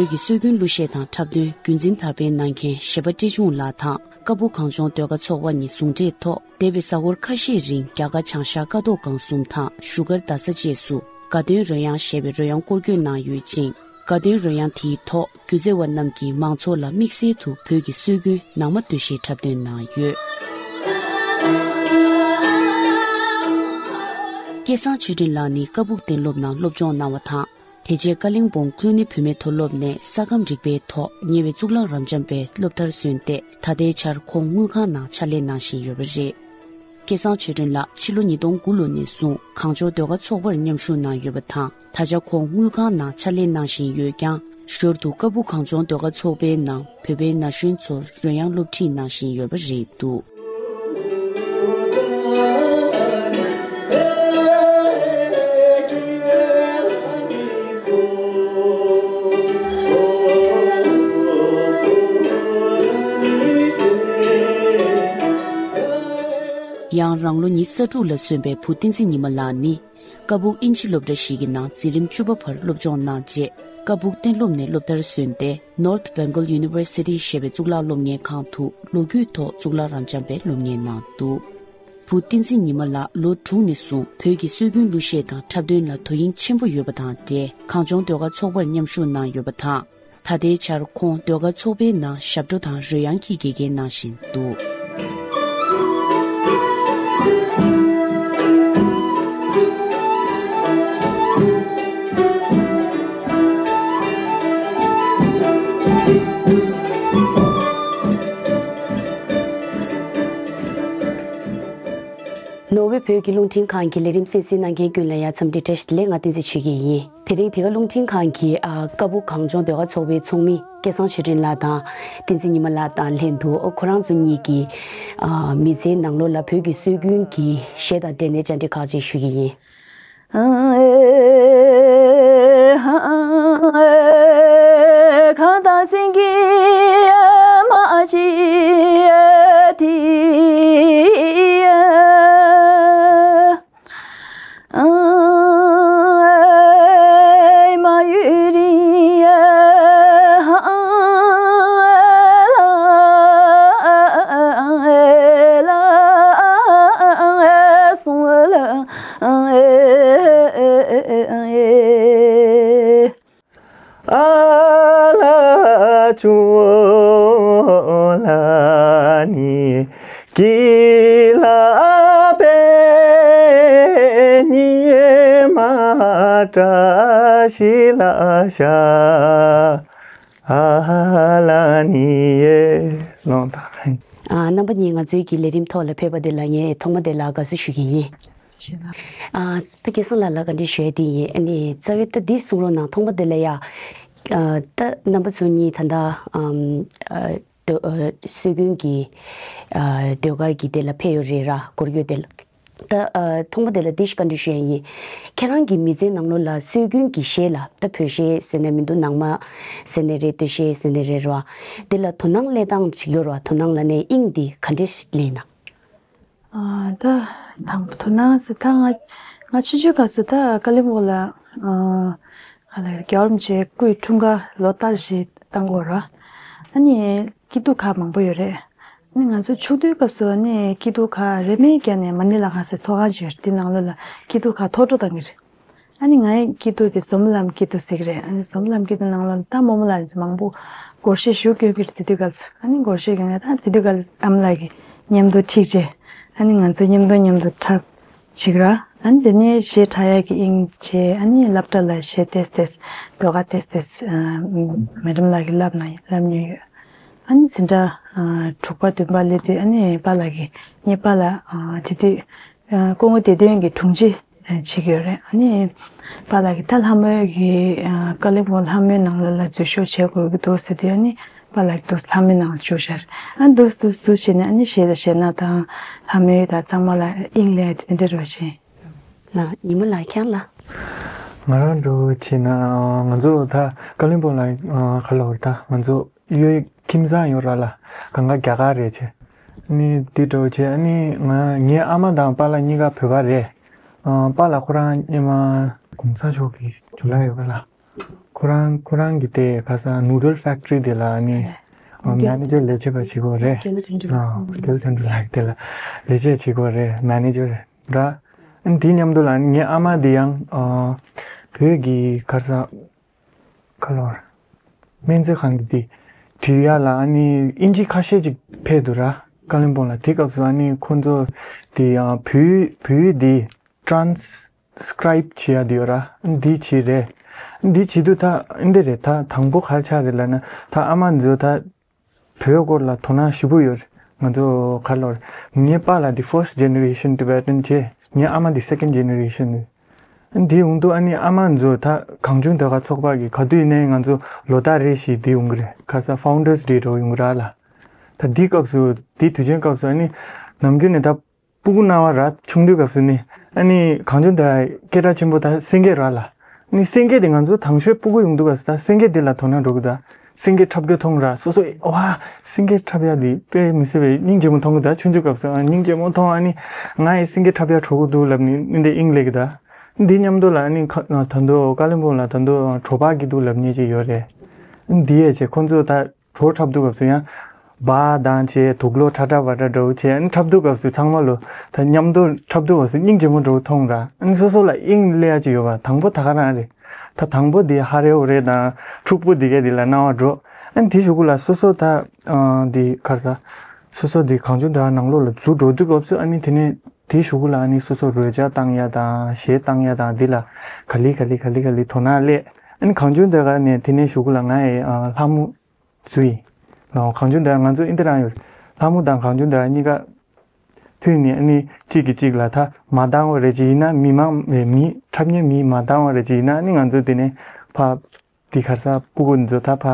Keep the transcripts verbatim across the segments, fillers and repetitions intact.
བོད་ཀྱི་སྲོལ་རྒྱུན་གླུ་གཞས་དང་འཁྲབ་སྟོན་རྒྱུན་འཛིན་དར་སྤེལ་གནང་མཁན་གཞས་པ་བཀྲས་ཆུང་ལགས་དང་ཀ་སྦུག་གངས་ལྗོངས་ཟློས་གར་ཚོགས་པ་གཉིས་ཟུང་འབྲེལ་ཐོག་འདས་པའི་གཟའ་འཁོར་ཁ་ཤས་རིང་རྒྱ་གར་བྱང་ཤར་ཀ་ཐོག་སྒང་གསུམ་དང་བཞུགས་སྒར་རྡ་ས་བཅས་སུ་དགའ་སྟོན་རོལ་དབྱངས་ཞེས་པའི་རོལ་དབྱངས་སྐོར་སྐྱོད་གནང་ཡོད་ཅིང་། དགའ་སྟོན་རོལ་དབྱངས་དེའི་ཐོག་སྒྱུ་རྩལ་བ་རྣམས་ཀྱིས་མང་ཚོགས་ལ་དམིགས་བསལ་དུ་བོད་ཀྱི་སྲོལ་རྒྱུན་ནང་མ་སྟོད་གཞས་འཁྲབ་སྟོན་གནང་ཡོད། སྐལ་བཟང་ཆོས་སྒྲོན་ལགས་ནི་ཀ་སྦུག་གཏན་སློབ་ནང་སློབ་སྦྱོང་གནང་བ་དང་། དེ་རྗེས་ཀ་ལིང་པོང་ཀླུ་ནི་བུད་མེད་མཐོ་སློབ་ནས་ས་ཁམས་རིག་པའི་ཐོག་ཉེ་བའི་གཙུག་ལག་རབ་འབྱམས་པའི་སློབ་མཐར་སོན་ཏེ། ད་ལྟའི་ཆར་ཁོང་དངུལ་ཁང་ནང་ཕྱག་ལས་གནང་བཞིན་ཡོད་པ་རེད། སྐལ་བཟང་ཆོས་སྒྲོན་ལགས་ཕྱི་ལོ་ཉིས་སྟོང་དགུ་ལོ་ནས་བཟུང་གངས་ལྗོངས་ཟློས་གར་ཚོགས་པར་མཉམ་ཞུགས་གནང་ཡོད་པ་དང་། ད་ཆ་ཁོང་དངུལ་ཁང་ནང་ཕྱག་ལས་གནང་བཞིན་ཡོད་ཀྱང་། ཞོར་དུ་ཀ་སྦུག་གངས་ལྗོངས་ཟློས་གར་ཚོགས་པའི་ནང་བོད་པའི་ན་གཞོན་ཚོར་རོལ་དབྱངས་སློབ་ཁྲིད་གནང་བཞིན་ཡོད་པ་རེད་འདུག། ཡང་རང་ལོ་ཉི་ཤུ་རྩ་དྲུག་ལ་སོན་པའི་བུ་བསྟན་འཛིན་ཉི་མ་ལགས་ནི། ཀ་སྦུག་དབྱིན་ཇི་སློབ་གྲྭ་ཞིག་གི་ནང་འཛིན་རིམ་བཅུ་པ་བར་སློབ་སྦྱོང་གནང་རྗེས། ཀ་སྦུག་གཏན་སློབ་ནས་སློབ་མཐར་སོན་ཏེ། North Bengal University ཞེས་པའི་གཙུག་ལག་སློབ་གཉེར་ཁང་དུ་ལོ་རྒྱུས་ཐོག་གཙུག་ལག་རབ་འབྱམས་པའི་སློབ་གཉེར་གནང་འདུག། བུ་བསྟན་འཛིན་ཉི་མ་ལགས་ལོ་དྲུག་ནས་བཟུང་བོད་ཀྱི་སྲོལ་རྒྱུན་གླུ་གཞས་དང་འཁྲབ་སྟོན་ལ་དོ་དབྱིངས་ཆེན་པོ་ཡོད་པ་དང་འབྲེལ། གངས་ལྗོངས་ཟློས་གར་ཚོགས་པར་མཉམ་ཞུགས་གནང་ཡོད་པ་དང་། ད་ལྟའི་ཆར་ཁོང་ཟློས་གར་ཚོགས་པའི་ནང་ཞབས་བྲོ་དང་རོལ་དབྱངས་ཀྱི་དགེ་རྒན་གནང་བཞིན་འདུག། ནོར་ཝེ་བོད་ཀྱི་རླུང་འཕྲིན་ཁང་གི་ལས་རིམ་གསན་གཟིགས་གནང་མཁན་ཀུན་ལ་ཡང་འཚམས་འདྲི་བཀྲ་ཤིས་བདེ་ལེགས། ང་བསྟན་འཛིན་ཆོས་སྐྱིད་ཡིན། དེ་རིང་དེ་ག་རླུང་འཕྲིན་ཁང་གི་ཨ། ཀ་སྦུག་གངས་ལྗོངས་ཟློས་གར་ཚོགས་པའི་ཚོགས་མི་སྐལ་བཟང་ཆོས་སྒྲོན་ལགས་དང་བསྟན་འཛིན་ཉི་མ་ལགས་དང་ལྷན་དུ། ཨོ། ཁོ་རང་ཚོ་གཉིས་ཀྱིས་ཨ། མི་ཚེའི་ནང་ལོགས་ལ་བོད་ཀྱི་སྲོལ་རྒྱུན་གྱི་གཞས་དང་འབྲེལ་ནས་བཅར་འདྲི་ཁག་ཅིག་ཞུ་གི་ཡིན། ཨ་ལ་ཅུ་ལ་ནི་ཀི་ལ་པེ་ནི་མ་ཏྲ་ཤི་ལ་ཤ་ཨ་ལ་ནི་ཡེ་ལོང་ད། ཨ། རྣམ་པ་གཉིས་ང་ཚོའི་གི་ལས་རིམ་ཐོག་ལ་ཕེབས་པ་དེ་ལ་ངས་ཐོག་མ་དེ་ལ་དགའ་བསུ་ཞུ་གི་ཡིན། ཨ། ད་སྐལ་བཟང་ལགས་ལ་བཀའ་འདྲི་ཞུ་ཡ་དེ་ཡིན། ཨ་ནི་རྩ་བའི་ད་འདི་གསུང་རོགས་གནང་། ཐོག་མ་དེ་ལ་ཡ། ཨ། ད་རྣམ་པ་ཚོ་གཉིས་ད་ལྟ་ཨམ། ཨ། ད་ཨ། སྲོལ་རྒྱུན་གྱི་ཨ། ཟློས་གར་གྱི་དེ་ལ་ཕེབས་ཡོད་རེད་ར། སྐོར་སྐྱོད་དེ་ལ། ད་ཨ། ཐོག་མ་དེ་ལ་འདི་ཞིག་བཀའ་འདྲི་ཞུ་ཡ་ཡིན། ཁྱེད་རང་གི་མི་ཚེའི་ནང་ལོགས་ལ་སྲོལ་རྒྱུན་གྱི་གཞས་ལ། ད་བོད་གཞས་ཟེར་ནས་མི་འདུག། ནང་མ་ཟེར་ནས་རེད། སྟོད་གཞས་ཟེར་ནས་རེད་ར། དེ་ལ་དོ་སྣང་སླེབས་སྟངས་ཅིག་ཡོད་ར། དོ་སྣང་ལབ་ནས་དབྱིངས་འདི་ག་འདྲས་སླེབས་ན། ཨ། ད་དང་པོ་དོ་སྣང་ཟེར་ད་ང་ང་ཆུང་ཆུང་སྐབས་སུ་ད་ཀ་ལིམ་པོང་ལ། ཨ། ག་ལ་རྒྱལ་བ་རིན་པོ་ཆེའི་སྐུའི་འཁྲུངས་སྐར་ལོ་ལྟར་ཞིག་བཏང་གི་ཡོད་ར། ཨ་ནི་སྐྱིད་སྡུག་ཁག་མང་པོ་ཡོད་རེད། ཨ་ནི་ང་ཚོ་ཕྱོགས་བསྡུའི་སྐབས་སུ་ཨ་ནི་སྐྱིད་སྡུག་ཁག་རེ་མིག་བརྒྱབ་ནས་མ་ཎི་ལ་ཁང་ཟེར་ཚོགས་ཁང་ཅིག་ཡོད་རེད། དེ་ནང་ལོགས་ལ་སྐྱིད་སྡུག་ཁག་ཐོ་སྤྲོ་བཏང་གི་རེད། ཨ་ནི་ངའི་སྐྱིད་སྡུག་དེ་ཟབ་མོ་ལམ་སྐྱིད་སྡུག་ཟེར་གི་རེད། ཨ་ནི་ཟབ་མོ་ལམ་སྐྱིད་སྡུག་ནང་ལོགས་ལ་ད་རྨོ་མོ་ལགས་མང་པོ་སྒོར་གཞས་ཞུ་སྐྱོན་གྱི་རེད། དེ་དུས་སྐབས་སུ་ཨ་ནི་སྒོར་གཞས་སྐྱོན་གྱི་ད་དེ་དུས་སྐབས་སུ་ཨ་མ་ལགས་ཀྱིས་མཉམ་དུ་ཁྲིད་བྱས། ཨ་ནི་ང་ཚོ་མཉམ་དུ་མཉམ་དུ་འཁྲབ་བྱེད་ཀྱི་ར། ཨ་ནི་དེ་ནས་གཞས་འཁྲབ་ཡག་གི་དབྱིངས་བྱས། ཨ་ནི་སློབ་གྲྭ་ལ་གཞས་ཏོག་ཙམ་ཏོག་ཙམ་ཟློས་གར་ཏོག་ཙམ་ཏོག་ཙམ་མེ་ཌམ་ལགས་ཀྱིས་བསླབ་ན་བསླབ་མྱོང་ཡོད། ཨ་ནི་འཛིན་གྲྭ་ཨ་དྲུག་པ་བདུན་པ་སླེབས་དུས་ཨ་ནི་པཱ་ལགས་ཀྱིས་ངའི་པཱ་ལགས་ཨ་དེ་དུས་ཨ་སྐུ་ངོ་བདེ་དོན་གྱི་དྲུང་ཆེ་བྱེད་ཀྱི་ཡོད་རེད། ཨ་ནི་པཱ་ལགས་ཀྱིས་ད་ལྷ་མོའི་གི་ཨ་ཀ་ལིམ་པོང་ལྷ་མོའི་ནང་ལོགས་ལ་འཛུལ་ཞུགས་བྱེད་དགོས་ཀྱི་འདུག་ཟེར་དུས་ཨ་ནི་པཱ་ལགས་ཀྱིས་འདུག་ལྷ་མོའི་ནང་ལ་འཛུལ་ཞུགས་བྱས། ཨ་འདུག་འདུག་འདུག་བྱས་ནས་ཨ་ནི་གཞས་དང་གཞས་སྣ་དང་ལྷ་མོའི་དང་གཙང་མ་ལ་དབྱིངས་སླེབས་དེ་འདྲ་རེད་ཤག་ལགས། ཉི་མ་ལགས་ཁྱེད་ལ། ང་རང་འདྲ་བོ་བྱས་ན་ང་ཚོ་ད་ཀ་ལིམ་པོང་ལ་ག་ལབ་དགོས་རེད། ད་ང་ཚོ་གཡོ་ཁྱིམ་ཚང་ཡོད་ར་ལ། གང་ག་རྒྱ་གར་རེད་བྱས། ཨ་ནི་དེ་འདྲ་བོ་བྱས། ཨ་ནི་ང་ངའི་ཨ་མ་དང་པཱ་ལགས་གཉིས་ཀ་བོད་པ་རེད། ཨ་པཱ་ལགས་ཁོ་རང་སྔོན་མ་གོང་ས་མཆོག་གི་ཇུ་ལེ་ཡོད་པ་ལ། ཁོ་རང་ཁོ་རང་གི་དེ་ཁ་སང་ནུ་རལ་ཕེག་ཊི་རི་དེ་ལ་ནི་མེ་ནེ་ཇར་ལས་བྱེད་པ་བྱེད་དགོས་རེད། རྒྱལ་ལོ་དོན་གྲུབ། ཨ་རྒྱལ་ལོ་དོན་གྲུབ་ལགས་དེ་ལ་ལས་བྱེད་བྱེད་དགོས་རེད། མེ་ནེ་ཇར་ར། ཨ་ནི་དེ་མཉམ་དུ་ལ་ངའི་ཨ་མ་དེ་ཡང་ཨ་བོད་ཀྱི་ཁ་སང་ཁ་ལོར་སྨན་རྩིས་ཁང་གི་དེ་བྲིས་ཡ་ལ་ཨ་ནི་ཨིན་ཇི་ཁ་ཤས་ཅིག་ཕེབས་འདུག་ར། ཀ་ལིམ་པོང་ལ། དེ་སྐབས་སུ་ཨ་ནི་ཁོང་ཚོ་དེ་ཡང་བོད་བོད་དེ་ཊ་རན་སི་ཀི་རའིབ་བྱེད་ཡ་དེ་ཡོད་ར། འདི་བྱེད་རེད། འདི་བྱེད་དུས་ད་འདི་རེད། ད་དང་པོ་ག་རེ་ཆགས་རེད་ལབ་ན། ད་ཨ་མ་ཚོ་ད་བོད་སྐོར་ལ་དོ་སྣང་ཞེ་པོ་ཡོད་རེད། ང་ཚོ་ག་རེ་ལབ་རེད། ངའི་པཱ་ལགས་འདི་first generation Tibetan བྱས། ངའི་ཨ་མ་འདི་second generation རེད། འདི་ཡོང་དུས་ཨ་ནི་ཨ་མ་ཚོ་ད་གངས་ལྗོངས་ཟློས་གར་ཚོགས་པ་གི་ག་དུས་ནས་ང་ཚོ་ལོ་ལྟར་རེ་བཞིན་འདི་ཡོང་གི་རེད། ཁ་སང་ཕའུན་ཌར་སི་ཌེ་འདྲ་བོ་ཡོང་གི་ར་ལ། ད་འདི་སྐབས་སུ་འདི་དུས་ཆེན་སྐབས་སུ་ཨ་ནི་ནམ་རྒྱུན་ནས་ད་སྤུ་གུ་རྣ་བ་ར་ཆུང་དུས་སྐབས་སུ་ནི་ཨ་ནི་གངས་ལྗོངས་ཟློས་གར་སྐད་གྲགས་ཆེན་པོ་ད་སེང་གེ་ར་ལ། ཨ་ནི་སེང་གེ་དེ་ང་ཚོ་དང་ཤོས་སྤུ་གུ་ཡོང་དུས་སྐབས་སུ་ད་སེང་གེ་དེ་ལ་དོ་སྣང་འགྲོ་གི་ད། སེང་གེ་འཁྲབ་རྒྱུ་མཐོང་ར། སོ་སོ་ཨེ་ཝ་སེང་གེ་འཁྲབ་ཡ་དེ་དཔེ་མི་སྲིད་པའི་སྙིང་རྗེ་མོ་མཐོང་གི་ད། ཆུང་ཆུང་སྐབས་སུ་ཨ་སྙིང་རྗེ་མོ་མཐོང་། ཨ་ནི་ང་ཡི་སེང་གེ་འཁྲབ་ཡ་འགྲོ་གི་འདུག་ལབ་ནི་ཨ་ནི་འདི་དབྱིངས་སླེབས་གི་ད། འདི་མཉམ་དུ་ལ་ཨ་ནི་ཁ་ད་དུང་ཀ་ལིམ་པོང་ལ་ད་དུང་བྲོ་པ་སྐྱིད་སྡུག་ལབ་མཁན་ཅིག་ཡོད་རེད། འདི་ཡས་བྱས་ཁོང་ཚོ་ད་བྲོ་འཁྲབ་དུས་སྐབས་སུ་ཡང་སྦ་དང་བྱས་དུག་ལོག་ཁྲ་ཁྲ་བ་ཁྲ་འདྲ་བོ་བྱས། ཨ་ནི་འཁྲབ་དུས་སྐབས་སུ་ཚང་མ་ལོ་ད་མཉམ་དུ་འཁྲབ་དུས་སྐབས་སུ་སྙིང་རྗེ་མོ་འདྲ་བོ་མཐོང་ར། ཨ་ནི་སོ་སོ་ལ་དབྱིངས་སླེབས་ཡ་ཅིག་ཡོད་པ། དང་པོ་ད་ག་རང་རེད། ད་དང་པོ་དེ་ཧ་རེ་ཧུ་རེ་དང་འཁྲུག་པོ་དེ་གས་དེ་ལ་སྣང་བ་འགྲོ། ཨ་ནི་དེ་གཞུག་གུ་ལ་སོ་སོ་ད་ཨ་དེ་ག་རེ་ཟ། སོ་སོ་དེ་གངས་ལྗོངས་ཟློས་གར་ནང་ལོགས་ལ་འཛུལ་འགྲོ་དུས་སྐབས་སུ་ཨ་ནི་དེ་ནས་དེ་གཞུག་གུ་ལ་ཨ་ནི་སོ་སོ་རོལ་ཆ་བཏང་ཡ་དང་གཞས་བཏང་ཡ་དང་དེ་ལ་ག་ལེ་ག་ལེ་ག་ལེ་ག་ལེ་དོ་སྣང་སླེབས། ཨ་ནི་གངས་ལྗོངས་ཟློས་གར་ནས་དེ་ནས་གཞུག་གུ་ལ་ང་ཡི་ཨ་ལྷ་མོ་འཛུལ་ཡིན། ལོ་གངས་ལྗོངས་ཟློས་གར་ང་ཚོ་ཨིན་དི་རང་ཡོད་རེད། ལྷ་མོ་དང་གངས་ལྗོངས་ཟློས་གར་གཉིས་ཀ་མཐུད་ནས་ཨ་ནི་གཅིག་གིས་གཅིག་ལ་ད་མ་འདང་བ་རེ་ཅིག་ཡིན་ན། མི་མང་མི་འཁྲབ་མཁན་མི་མ་འདང་བ་རེ་ཅིག་ཡིན་ན་ཨ་ནི་ང་ཚོ་དེ་ནས་ཕ་དེ་ག་རེ་ཟ། སྤུ་གུ་ཚོ་ད་ཕ་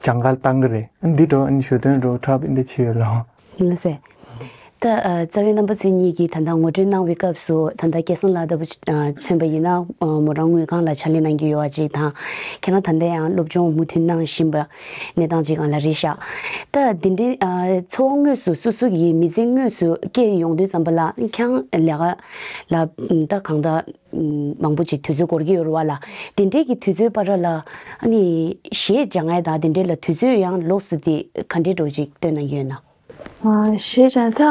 སྦྱང་གར་བཏང་གི་རེད། ཨ་ནི་འདི་འགྲོ་ཨ་ནི་ཞུ་དོན་འགྲོ་འཁྲབ་འདི་བྱེད་ཡོད་ལོ། ལགས་སེ། ད་ཨ་རྩ་བའི་རྣམ་པ་ཚོ་གཉིས་ཀྱིས་ད་ལྟ་ངོ་སྤྲོད་གནང་བའི་སྐབས་སུ་ད་ལྟ་སྐལ་བཟང་ལགས་ལྟ་བུ་ཨ་མཚོན་པ་ཡིན་ན་ཨ་མོ་རང་དངུལ་ཁང་ལ་ཕྱག་ལས་གནང་གི་ཡོད་པ་ཅིག་དང་། ཁྱེད་རང་ད་ལྟ་ཡང་སློབ་སྦྱོང་མུ་མཐུད་གནང་བཞིན་པ་གནས་སྟངས་ཅིག་སྒང་ལ་རེད་ཤག་ད་འདི་འདྲའི་ཨ་འཚོ་བ་དངོས་སུ་སོ་སོ་གི་མི་ཚེ་དངོས་སུ་སྐྱེལ་ཡོང་དུས་ཙམ་པ་ལ་ཁྱེད་རང་ལས་ཀ་ལ་ད་གང་ལྟར་མང་པོ་ཅིག་དུས་ཚོད་འགོར་གྱི་ཡོད་རེད་པ་ལགས། དེ་འདྲའི་གི་དུས་ཚོད་བར་ལ་ཨ་ནི་གཞས་སྦྱང་ཡ་དང་དེ་འདྲའི་ལ་དུས་ཚོད་ཡང་ལོགས་སུ་དེ་ག་འདྲའི་འདྲ་བོ་ཅིག་བཏོན་གནང་གི་ཡོད་ན། ཨ་གཞས་སྦྱང་ད་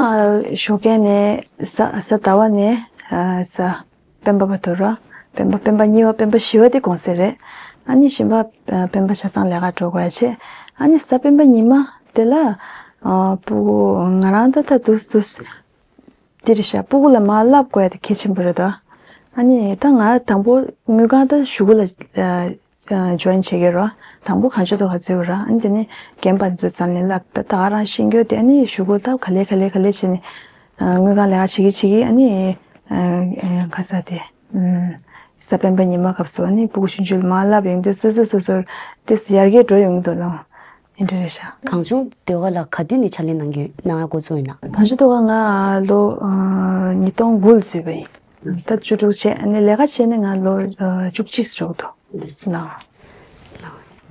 ཞོགས་ཀས་ནས་གཟའ་གཟའ་ཟླ་བ་ནས་ཨ་གཟའ་སྤེན་པ་བར་དུ་ར། སྤེན་པ་སྤེན་པ་གཉིས་པ་སྤེན་པ་བཞི་པ་དེ་གུང་སེང་རེད། ཨ་ནི་གཞན་པ་ཨ་སྤེན་པ་ཆ་ཚང་ལས་ཀ་འགྲོ་དགོས་ཡ་བྱས། ཨ་ནི་གཟའ་སྤེན་པ་ཉི་མ་དེ་ལ་ཨ་སྤུ་གུ་ང་རང་ད་ད་དུས་དུས་དེ་རེད་ཤག་སྤུ་གུ་ལ་མར་བསླབ་དགོས་ཡ་དེ་གལ་ཆེན་པོ་རེད་དོ། ཨ་ནི་ད་ང་དང་པོ་དངུལ་ཁང་ད་གཞུག་གུ་ལ་ཨ་ཇོ་ཡིན་བྱེད་ཀྱི་རོ། དང་པོ་གངས་ལྗོངས་ཟློས་གར་འཛུལ་བ་ར། ཨ་ནི་དེ་ནས་རྒན་པ་ཚོ་རྩ་ནས་བསླབ། ད་ད་ག་རང་ཤེས་རྒྱུ་དེ་ཨ་ནི་གཞུག་གུ་ད་ག་ལེ་ག་ལེ་ག་ལེ་བྱས་ནས་ཨ་དངུལ་ཁང་ལས་ཀ་བྱེད་ཀྱི་བྱེད་ཀྱི་ཨ་ནི་ཨ་ཨ་ག་ས་དེ་ཨ་གཟའ་སྤེན་པ་ཉི་མ་སྐབས་སུ་ཨ་ནི་སྤུ་གུ་ཆུང་ཆུང་ལ་མར་བསླབ་ཡོང་དུས་སོ་སོ་སོ་སོར་དེ་ཡར་རྒྱས་འགྲོ་ཡོང་གི་འདུག་ལགས། ཨེ་འདྲ་རེད་ཤག་གངས་ལྗོངས་ཟློས་གར་ལ་ག་དུས་ནས་ཕྱག་ལས་གནང་རྒྱུ་གནང་ཡ་འགོ་བཙུགས་ཡིན་ན། གངས་ལྗོངས་ཟློས་གར་ང་ལོ་ཨ་ཉིས་སྟོང་དགུ་ལ་འཛུལ་བ་ཡིན། ད་བཅུ་དྲུག་བྱས། ཨ་ནི་ལས་ཀ་བྱས་ནས་ང་ལོ་ཨ་བཅུ་གཅིག་འགྲོ་གི་འདུག་ལགས།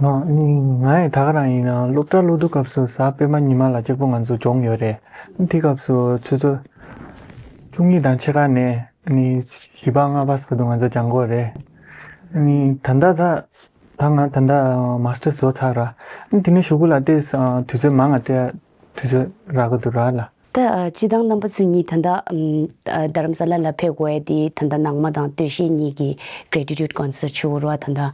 ང་ནི་ང་ཡི་ད་ག་རང་ཡིན་ན་སློབ་གྲྭ་སློབ་དུས་སྐབས་སུ་གཟའ་སྤེན་པ་ཉི་མ་ལ་གཅིག་པོ་ང་ཚོ་སྦྱོང་ཡོད་རེད། དེ་སྐབས་སུ་ཆུ་ཚོད་བཅུ་གཉིས་དང་ཕྱེད་ཀ་ནས་ནི་བཞི་པ་ལྔ་པ་བར་དུ་ང་ཚོ་སྦྱང་དགོས་རེད། ནི་ད་ལྟ་ད་ད་ང་ད་ལྟ་མ་སི་ཊར་བཟོ་ཚར་ར། ནི་དེ་ནས་གཞུག་གུ་ལ་ཏོག་ཙམ་དུས་ཚོད་མང་ང་སྤྲད་དུས་ཚོད་རག་གི་འདུག་ར་ལགས། ད་ཨ་སྤྱིར་བཏང་རྣམ་པ་ཚོ་གཉིས་ད་ལྟ་ཨམ་ཨ་རྡ་རམ་ས་ལ་ལ་ཕེབས་དགོས་ཡ་དེ་ད་ལྟ་ནང་མ་དང་སྟོད་གཞས་གཉིས་ཀྱི་Gratitude Concert ཆུ་བུར་བ་ད་ལྟ་ཨ་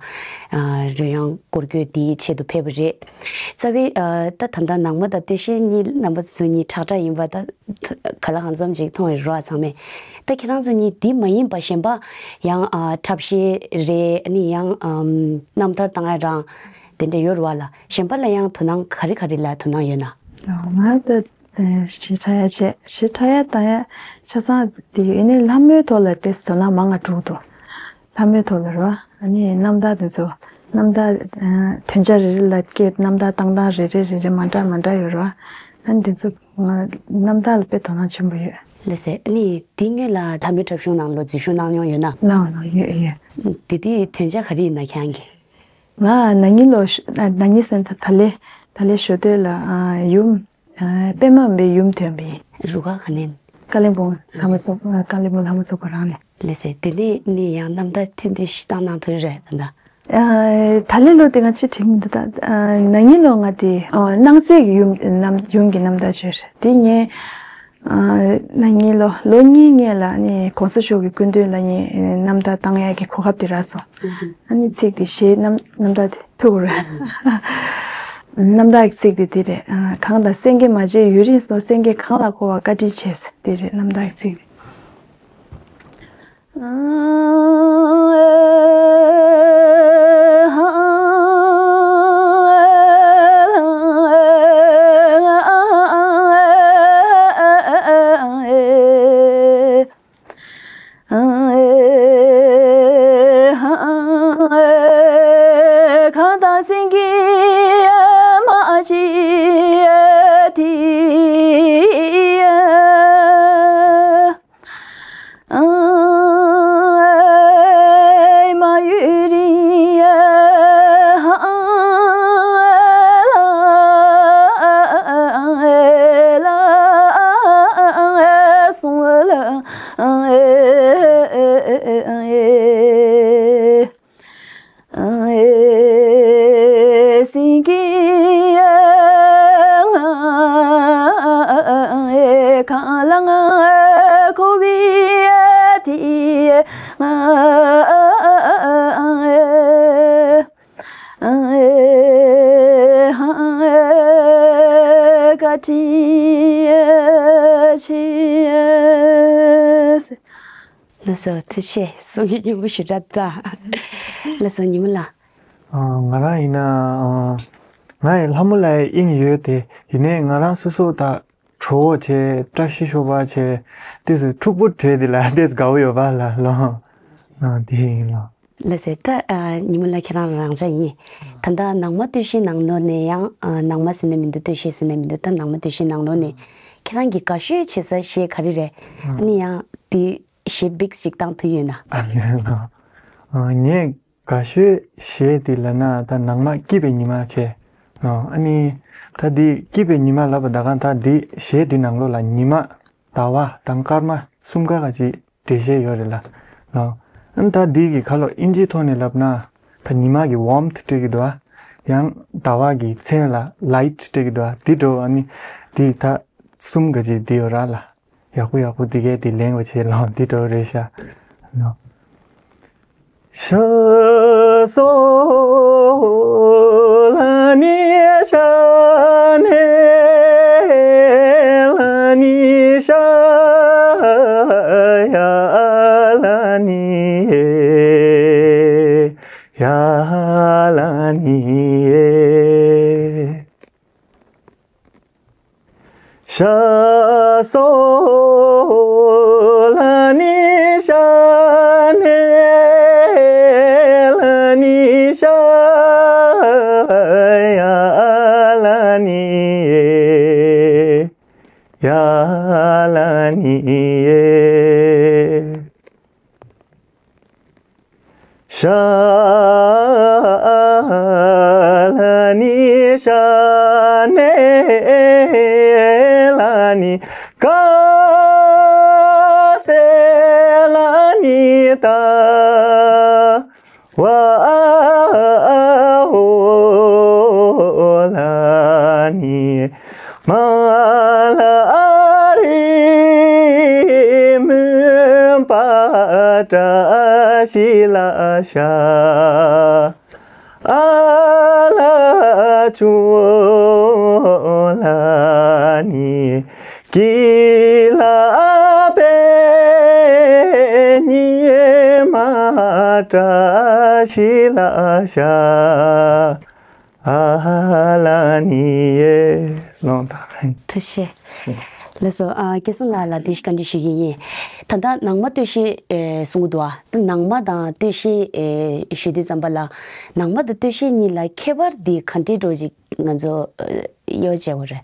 རོལ་དབྱངས་སྐོར་སྐྱོད་དེའི་ཆེད་དུ་ཕེབས་པ་རེད། རྩ་བའི་ཨ་ད་ད་ལྟ་ནང་མ་དང་སྟོད་གཞས་གཉིས་རྣམ་པ་ཚོ་གཉིས་ཁྲག་ཁྲག་ཡིན་པ་ད་ག་ལ་གང་འཚམ་ཅིག་མཐོང་ཡོད་རེད་བ་ཚང་མས། ད་ཁྱེད་རང་ཚོ་གཉིས་འདི་མ་ཡིན་པ་གཞན་པ་ཡང་ཨ་འཁྲབ་གཞས་རེད། ཨ་ནི་ཡང་ཨམ་རྣམ་ཐར་བཏང་ཡ་རང་དེ་འདྲ་ཡོད་རེད་བ་ལགས། གཞན་པ་ལ་ཡང་དོ་སྣང་ག་རེ་ག་རེ་ལ་དོ་སྣང་ཡོད་ན། ང་ད་ཨ་གཞས་འཁྲབ་ཡ་བྱས། གཞས་འཁྲབ་ཡ་བཏང་ཡ་ཆ་ཚང་དེ་ཡིན་ནའི་ལྷ་མོའི་ཐོག་ལ་ཏོག་ཙམ་དོ་སྣང་མང་ང་འགྲོ་གི་འདུག་ལྷ་མོའི་ཐོག་ལ་རེད་བ། ཨ་ནི་རྣམ་ཐར་དེ་ཚོ་རྣམ་ཐར་ཨ་དོན་བྱ་རེ་རེ་ལ་སྐད་རྣམ་ཐར་བཏང་སྟངས་རེ་རེ་རེ་རེ་མ་འདྲ་མ་འདྲ་ཡོད་རེད་བ། ཨ་ནི་དེ་ཚོ་ང་རྣམ་ཐར་ལ་དཔེ་དོ་སྣང་ཆེན་པོ་ཡོད། ལགས་སེ། ཨ་ནི་དེ་སྔོན་ལ་ལྷ་མོའི་འཁྲབ་གཞུང་ནང་ལོ་འཛུལ་ཞུགས་གནང་མྱོང་ཡོད་ན། གནང་གནང་ཡོད་ཡོད། དེ་དུས་དོན་བྱ་ག་རེ་ཡིན་ན་ཁྱེད་རང་གི། ང་ན་ནིང་ལོ་ཤོ་ཨ་ན་ནིང་ཟེར་ན་ད་ད་ལོའི་ད་ལོའི་ཞོ་སྟོད་ལ་ཨ་ཡུམ་ཨ་པད་མ་འོན་པའི་ཡུམ་ཐོན་པ་ཡིན། རུ་ཁག་ག་ནས། ཀ་ལིམ་པོང་ལྷ་མོ་ཚོགས་ཨ་ཀ་ལིམ་པོང་ལྷ་མོ་ཚོགས་པ་རང་ནས། ལགས་སེ། དེ་ནས་ནི་ཡང་རྣམ་ཐར་ཐེངས་འདི་ཞིག་བཏང་གནང་ཐུབ་རེད་ད། ཨ། ད་ལན་ལོ་དེ་ང་ཅི་དྲན་མི་འདུག་ད་ཨ་ན་ནིང་ལོ་ང་དེ་ཨ་སྣང་གསལ་གྱི་ཡུམ་རྣམ་ཡུམ་གྱི་རྣམ་ཐར་བརྗོད་རེད། དེ་ངས་ཨ་ན་ནིང་ལོ་ལོ་གཉིས་སྔོན་ལ་ནི་གོང་ས་མཆོག་གི་སྐུ་མདུན་ལ་ངས་རྣམ་ཐར་བཏང་ཡག་གི་གོ་སྐབས་དེ་རག་སོང་། ཨ་ནི་ཚིག་དེ་གཞས་རྣམ་རྣམ་ཐར་དེ་ཕུལ་དགོས་རེད། རྣམ་ཐར་གྱི་ཚིག་དེ་དེ་རེད། ཨ་གངས་དང་སེང་གེ་མ་མཇལ་ཡུན་རིང་སོང་། སེང་གེ་གངས་ལ་འཁོར་བར་བཀའ་དྲིན་ཆེ་ཟེར་དེ་རེད། རྣམ་ཐར་གྱི་ཚིག་དེ། གངས་དང་སེང་གེ་མ་མཇལ་དེ། མ་ཡུན་རིང་ལ་སོང་ལ། སེང་གེ་གངས་ལ་འཁོར་བའི་དེ། བཀའ་དྲིན་ཆེ། ལགས་སོ། ཐུགས་རྗེ་ཆེ། གསུང་ཡིག་སྙིང་པོ་ཞེ་དྲག་དང་། ལགས་སོ། ཉི་མ་ལགས། ཨ། ང་རང་ཡིན་ན། ཨ། ང་ཡི་ལྷ་མོ་ལ་ཡི་དབྱིངས་ཡོད་དེ། ཡིན་ནའི་ང་རང་སོ་སོ་ད་གྲོགས་བྱས། བཀྲ་ཤིས་ཤོག་པ་བྱས། ཏོག་ཙམ་འཁྲུག་པོ་བྱས་དེ་ལ་ཏོག་ཙམ་དགའ་བོ་ཡོད་པ་ལ་ལོ། ཨ། དེ་ཡིན་ལོ། ལགས་སོ། ད་ཨ་ཉི་མ་ལགས་ཁྱེད་རང་རང་འཇགས་ཡིན། ད་ལྟ་ནང་མ་སྟོད་གཞས་ནང་ལོགས་ནས་ཡང་། ཨ། ནང་མ་ཟེར་ན་མི་འདུག་སྟོད་གཞས་ཟེར་ན་མི་འདུག་ད་ནང་མ་སྟོད་གཞས་ནང་ལོགས་ནས་ཁྱེད་རང་གི་དགའ་ཤོས་བྱེད་ས་གཞས་ག་རེ་རེད། ཨ་ནི་ཡང་དེ་གཞས་བིག་ཅིག་བཏང་ཐུབ་ཡོད་ན། ཨ་ལས་ལོ། ཨ། ངས་དགའ་ཤོས་གཞས་དེ་ལབ་ན་ད་ནང་མ་སྐྱིད་པའི་ཉི་མ་བྱས་ལོ། ཨ་ནི་ད་དེ་སྐྱིད་པའི་ཉི་མ་ལབ་པ་ད་གང་ད་དེ་གཞས་དེ་ནང་ལོགས་ལ་ཉི་མ། ཟླ་བ་དང་སྐར་མ་གསུམ་ཀ་ག་ཅིག་འགྲེལ་བཤད་ཡོད་རེད་ལ་ལོ། ཨ་ནི་ད་འདི་གི་ཁ་ལོ་ཨིན་ཇིའི་ཐོག་ནས་ལབ་ན། ད་ཉི་མ་གི་warmth སྤྲད་ཀྱི་འདུག་ཨ། ཡང་ཟླ་བ་གི་མཚན་ལ་light སྤྲད་ཀྱི་འདུག་ཨ། འདི་འགྲོ། ཨ་ནི་འདི་ད་གསུམ་ག་ཅིག་འདི་ཡོད་ར་ལ། ཡག་པོ་ཡག་པོ་འདི་གས་འདི་ལེན་པ་བྱེད་ལོ། འདི་འགྲོ་རེད་ཤག་ལོ། ཤ་སོ་ལ་ནི་ཤ་ནེ་ལ་ནི་ཤ་ཡ་ལ་ནི་ཡ་ལ་ནི། ཤ་སོ་ལ་ནི་ཤ་ནེ་ལ་ནི་ཤ་ཡ་ལ་ནི་ཡ་ལ་ནི་ཡེ། ཤ་ལ་ནི་ཤ་ནེ་ལ་ནི་ཀ་སེ་ལ་ནི་ད་བ་འོ་ལ་ནི། མ་ལ་རི་མུན་པ་བཀྲ་ཤིས་ལ་ཤ། ཨ་ལ་ཅུང་ལ་ནི་ཀི་ལ་པེ་ཉི་མ་བཀྲ་ཤིས་ལ་ཤ། ཨ་ལ་ནི་ཡེ། ལོང་དང་། ཐུགས་རྗེ་ཆེ། ལགས་སོ། ཨ། སྐལ་བཟང་ལགས་ལ་དེ་ཞིག་བཀའ་འདྲི་ཞུ་གི་ཡིན། ད་ལྟ་ནང་མ་སྟོད་གཞས། ཨེ། གསུང་གི་འདུག་ཨ། ད་ནང་མ་དང་སྟོད་གཞས། ཨེ། ཞུ་དུས་ཙམ་པ་ལ་ནང་མ་དང་སྟོད་གཞས་གཉིས་ལ་ཁྱད་པར་འདི་ག་འདྲའི་འགྲོ་ཅིག་ང་ཚོ་ཨེ་ཡོད་བྱེད་དགོས་རེད།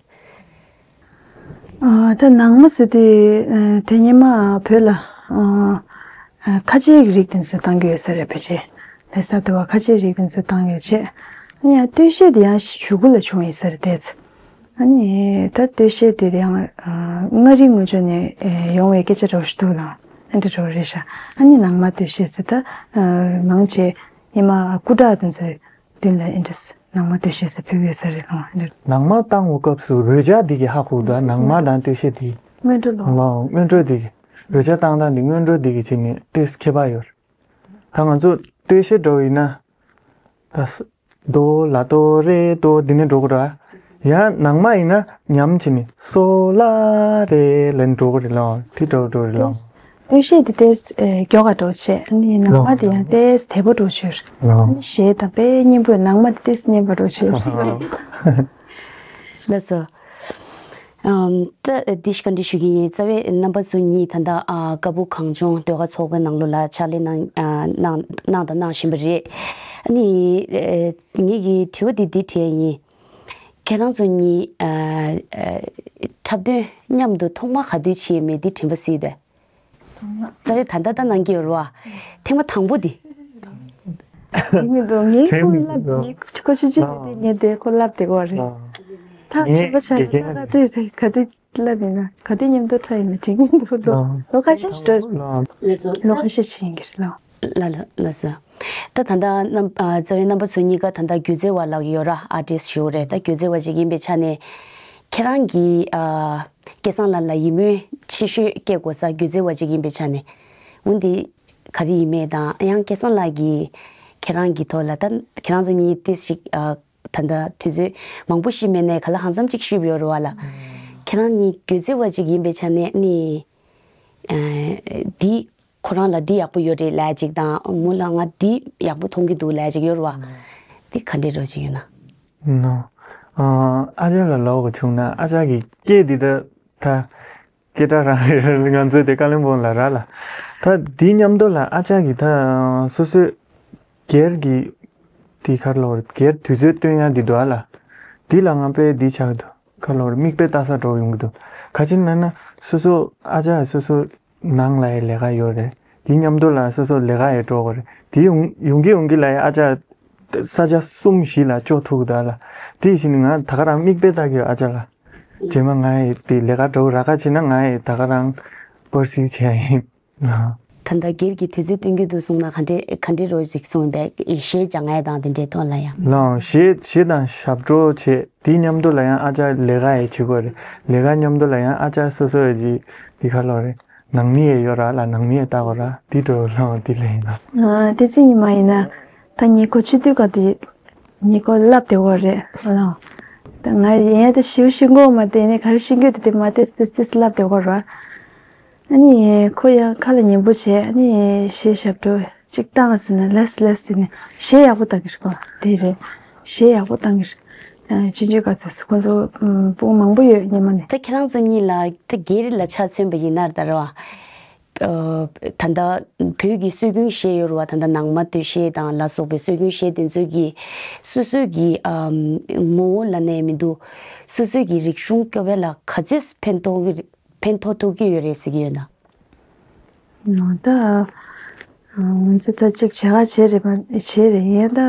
ཨ། ད་ནང་མ་ཟེར་དུས། ཨ། དེ་སྔོན་མ་བོད་ལ། ཨ། ཨ། ཁ་ཆེའི་རིགས་དེ་ཚོ་བཏང་གི་ཡོད་ས་རེད། ཕལ་ཆེར་ལྷ་ས་དུ་བ་ཁ་ཆེའི་རིགས་དེ་ཚོ་བཏང་ཡོད་བྱས། ཨ་ནི་ཡང་སྟོད་གཞས་དེ་ཡང་གཞུག་གུ་ལ་བྱུང་ཡོད་ས་རེད་དེ་ཚོ། ཨ་ནི་ད་སྟོད་གཞས་དེ་ཡང་། ཨ། མངའ་རིས་ངོས་ཕྱོགས་ནས། ཨེ། ཡོང་བའི་སྐད་ཆ་འདྲ་བོ་ཞིག་འདུག་ལ། ཨ་འདྲ་འདྲ་བོ་རེད་ཤག་ཨ་ནི་ནང་མ་སྟོད་གཞས་ཟེར་ད། ཨ། མང་ཆེ་ ཉི་མ་སྐུ་དྲག་དེ་ཚོའི་མདུན་ལ་ཨེ་འདྲས་ནང་མ་སྟོད་གཞས་ཟེར་ཕུལ་གྱི་ཡོད་ས་རེད་ལགས། ཨེ་འདྲས། ནང་མ་བཏང་བའི་སྐབས་སུ་རོལ་ཆ་འདི་གི་ཧ་གོ་འདུག་ནང་མ་དང་སྟོད་གཞས་འདི། སྔོན་འགྲོ་ལགས། ལགས། སྔོན་འགྲོ་འདི་གི་རོལ་ཆ་བཏང་སྟངས་འདི་སྔོན་འགྲོ་འདི་གི་བྱས་ནས་ཏོག་ཙམ་ཁྱད་པར་ཡོད་རེད། ད་ང་ཚོ་སྟོད་གཞས་འགྲོ་ཡིན་ན། ད་ས་དོ་ལ་དོ་རེ་དོ་འདི་ནས་འགྲོ་གི་རེད། ཡང་ནང་མ་ཡིན་ན་ཉམས་བྱས་ནས་སོ་ལ་རེ་ལ་འགྲོ་གི་རེད་ལགས། དེ་འདྲ་འགྲོ་རེད་ལགས། སྟོད་གཞས་དེ་ཏོག་ཙམ་མགྱོགས་པ་འདྲ་བྱས། ཨ་ནི་ནང་མ་དེ་ཡང་ཏོག་ཙམ་དལ་པོ་འདྲ་བྱས། ལགས། ཨ་ནི་གཞས་དང་དཔེ་སྙན་པོ། ནང་མ་དེ་ཏོག་ཙམ་སྙན་པོ་འདྲ་བྱས། ལགས་སོ། ཨམ། ད་འདི་ཞིག་བཀའ་འདྲི་ཞུ་གི་ཡིན། རྩ་བའི་རྣམ་པ་ཚོ་གཉིས་ད་ལྟ་ཨ་ཀ་སྦུག་གངས་ལྗོངས་ཟློས་གར་ཚོགས་པའི་ནང་ལོགས་ལ་ཕྱག་ལས་གནང་ཨ་གནང་གནང་དང་གནང་བཞིན་པ་རེད། ཨ་ནི་ཨེ་ངེད་ཀྱི་དྲི་བ་འདི་འདི་དྲིས་ཡིན། ཁྱེད་རང་ཚོ་གཉིས་ཨ་ཨ་འཁྲབ་སྟོན་མཉམ་དུ་ཐོག་མ་ག་དུས་བྱས་མེད་འདི་དྲན་པ་སྲིད་དེ། རྩ་བའི་ད་ལྟ་ད་གནང་གི་ཡོད་རེད་བ། ཐེངས་མ་དང་པོ་འདི། དྲན་མི་འདུག་ངས་ཁོ་ལབ། ངས་ཁོ་ཆུང་ཆུང་ཡོད་དུས་ངས་དེ་ཁོ་ལབ་བསྡད་ཀྱི་ཡོད་རེད། ད་ངས་བྱས་པ་ཆགས་ཀྱི་ད་ག་དུས་རེད། ག་དུས་ལབ་ཡིན་ན། ག་དུས་མཉམ་དུ་འཁྲབ་ཡིན་ན་དྲན་གྱི་མི་འདུག་ལོ་ལོ་ཁ་ཤས་ཤིག་འགྲོ། ལགས་སོ། ལོ་ཁ་ཤས་ཤིག་ཡིན་གྱི་རེད་ལགས། ལ་ལ་ལགས་སོ། ད་ད་ལྟ་རྣམ་ཨ་རྩ་བའི་རྣམ་པ་ཚོ་གཉིས་ཀ་ད་ལྟ་སྒྱུ་རྩལ་བ་ལབ་ཀྱི་ཡོད་ར། ཨར་ཊིསི་ཞུ་རེད། ད་སྒྱུ་རྩལ་བ་ཅིག་ཡིན་པའི་ཆ་ནས། ཁྱེད་རང་གིས་ཨ་སྐལ་བཟང་ལགས་ལ་ཡིད་སྨོན་ཆེ་ཤོས་སྐྱེ་དགོས་ས་སྒྱུ་རྩལ་བ་ཅིག་ཡིན་པའི་ཆ་ནས། འོ་འདི་ག་རེ་ཡིན་མེད་དང་། ཡང་སྐལ་བཟང་ལགས་ཀྱིས་ཁྱེད་རང་གི་ཐོག་ལ། ད་ཁྱེད་རང་ཚོ་གཉིས་ཏོག་ཙམ་ཞིག་ཨ་ད་ལྟ་དུས་ཚོད་མང་པོ་ཞིག་མེད་ནའི་ག་ལ་གང་འཚམ་ཅིག་ཞུས་པ་ཡོད་རེད་བ་ལགས། ཁྱེད་རང་གཉིས་སྒྱུ་རྩལ་བ་ཅིག་ཡིན་པའི་ཆ་ནས་ནི་ཨ་འདི་ཁོ་རང་ལ་འདི་ཡག་པོ་ཡོད་རེད་ལབ་ཅིག་དང་། མོ་ལ་ང་འདི་ཡག་པོ་མཐོང་གི་འདུག་ལབ་ཅིག་ཡོད་རེད་བ། འདི་ག་འདྲས་འདྲ་ཅིག་ཡོད་ན། ནོ། ཨ་ཅག་ལ་ལབ་དགོས་བྱུང་ན། ཨ་ཅག་གི་སྐད་འདི་ད་ད་སྐད་གྲགས་རང་རེད། ང་ཚོའི་དེ་ཀ་ལིམ་པོང་ལ་ར་ལ། ད་འདི་མཉམ་དུ་ལ་ཨ་ཅག་གི་ད་སོ་སོའི་སྒེར་གྱི་དེ་ག་རེ་ལབ་དགོས་རེད། སྒེར་དུས་ཚོད་སྟོན་ཡ་འདི་འདུག་ཨ་ལ། འདི་ལ་ང་དཔེ་འདི་ཆགས་འདུག་ག་རེ་ལབ་དགོས་རེད། མིག་དཔེ་ལྟ་ས་འགྲོ་ཡོང་གི་འདུག་ག་ཅི་ན་ན་སོ་སོ་ཨ་ཅག་སོ་སོ་ནང་ལ་ཡི་ལས་ཀ་ཡོད་རེད། དེ་མཉམ་དུ་ལ་སོ་སོ་ལས་ཀ་ཡི་འགྲོ་དགོས་རེད། དེ་ཡོང་ཡོང་གི་ཡོང་གི་ལ་ཡི་ཨ་ཅག་ས་ཆ་གསུམ་བཞི་ལ་ལྕོགས་ཐུག་གི་འདུག་ཨ་ལ། དེ་བཞིན་ང་ད་ག་རང་མིག་དཔེ་ལྟ་གི་ཡོད་ཨ་ཅག་ལ། རྗེས་མ་ང་ཡི་དེ་ལས་ཀ་འགྲོ་ར་ཁ་ཕྱིན་ན་ང་ཡི་ད་ག་རང་པར་སིའུ་བྱས་ཡིན། ད་ལྟ་སྒེར་གྱི་དུས་ཚོད་སྟོན་རྒྱུ་འདུག་གསུངས་ན་ག་འདྲས་ག་འདྲས་རོ་ཞིག་གསུངས་པས། གཞས་སྦྱང་ཡས་དང་དེ་འདྲའི་ཐོག་ལ་ཡང་། ལའང་གཞས་གཞས་དང་ཞབས་བྲོ་བྱས། དེའི་མཉམ་དུ་ལ་ཡང་ཨ་ཅག་ལས་ཀ་ཡི་བྱེད་དགོས་རེད། ལས་ཀ་མཉམ་དུ་ལ་ཡང་ཨ་ཅག་སོ་སོ་ཡི་ཅིག་འདི་ག་ལོ་རེད། ནང་མི་ཡི་ཡོད་ར་ལ། ནང་མི་ཡི་ལྟ་དགོས་ར། དེ་འགྲོ་ལོ་དེ་ལ་ཡིན་ན། ཨ་དེ་ཚེ་ཉི་མ་ཡིན་ན། ད་ངས་ཁོ་ཆུ་དུས་ག་དེ་ངས་ཁོ་ལབ་བདེ་བོ་རེད་ལ། ད་ང་ཡིན་ད་ཞིའུ་ཤི་མགོ་མ་དེ་ནས་ག་རེ་ཤི་མགོ་དེ་དེ་མ་དེ་དེ་དེ་ལབ་བདེ་བོ་ར། ཨ་ནི་ཁོ་ཡང་ཁ་ལ་ཉན་པོ་བྱས། ཨ་ནི་གཞས་ཞབས་བྲོ་གཅིག་བཏང་ཟེར་ན་ལས་ལས་ཟེར་ནས་གཞས་ཡག་པོ་བཏང་གི་རེད་པ། དེ་རེད། གཞས་ཡག་པོ་བཏང་གི་རེད། ཨ་ཆུང་ཆུང་སྐབས་སུ་ཁོ་ཚོ་ཨམ་སྤུ་གུ་མང་པོ་ཡོད་སྔོན་མ་ནས། ད་ཁྱེད་རང་ཚོ་གཉིས་ལ་ད་སྒེར་ལ་ཆ་མཚོན་པ་ཡིན་ན་ད་རེད་བ། ཨ་ད་ལྟ་བོད་ཀྱི་སྲོལ་རྒྱུན་གཞས་ཡོད་རེད་བ། ད་ལྟ་ནང་མ་སྟོད་གཞས་དང་ལ་སོགས་པའི་སྲོལ་རྒྱུན་གཞས་དེ་ཚོ་གི་སོ་སོའི་གི་ཨམ་ངོ་བོ་ལབ་ནའི་མི་འདུག་སོ་སོའི་གི་རིག་གཞུང་སྐྱོབ་ཡ་ལ་ག་ཚོད་ཕན་ཐོགས་ཀྱི་རེད། ཕན་ཐོགས་ཐུབ་ཀྱི་ཡོད་རེད་ཟེར་གྱི་ཡོད་ན། ཨ་ད་ང་ཚོ་ད་ཅིག་བྱ་དགའ་བྱས་རེད་པ། བྱས་རེད། ཡིན་ད་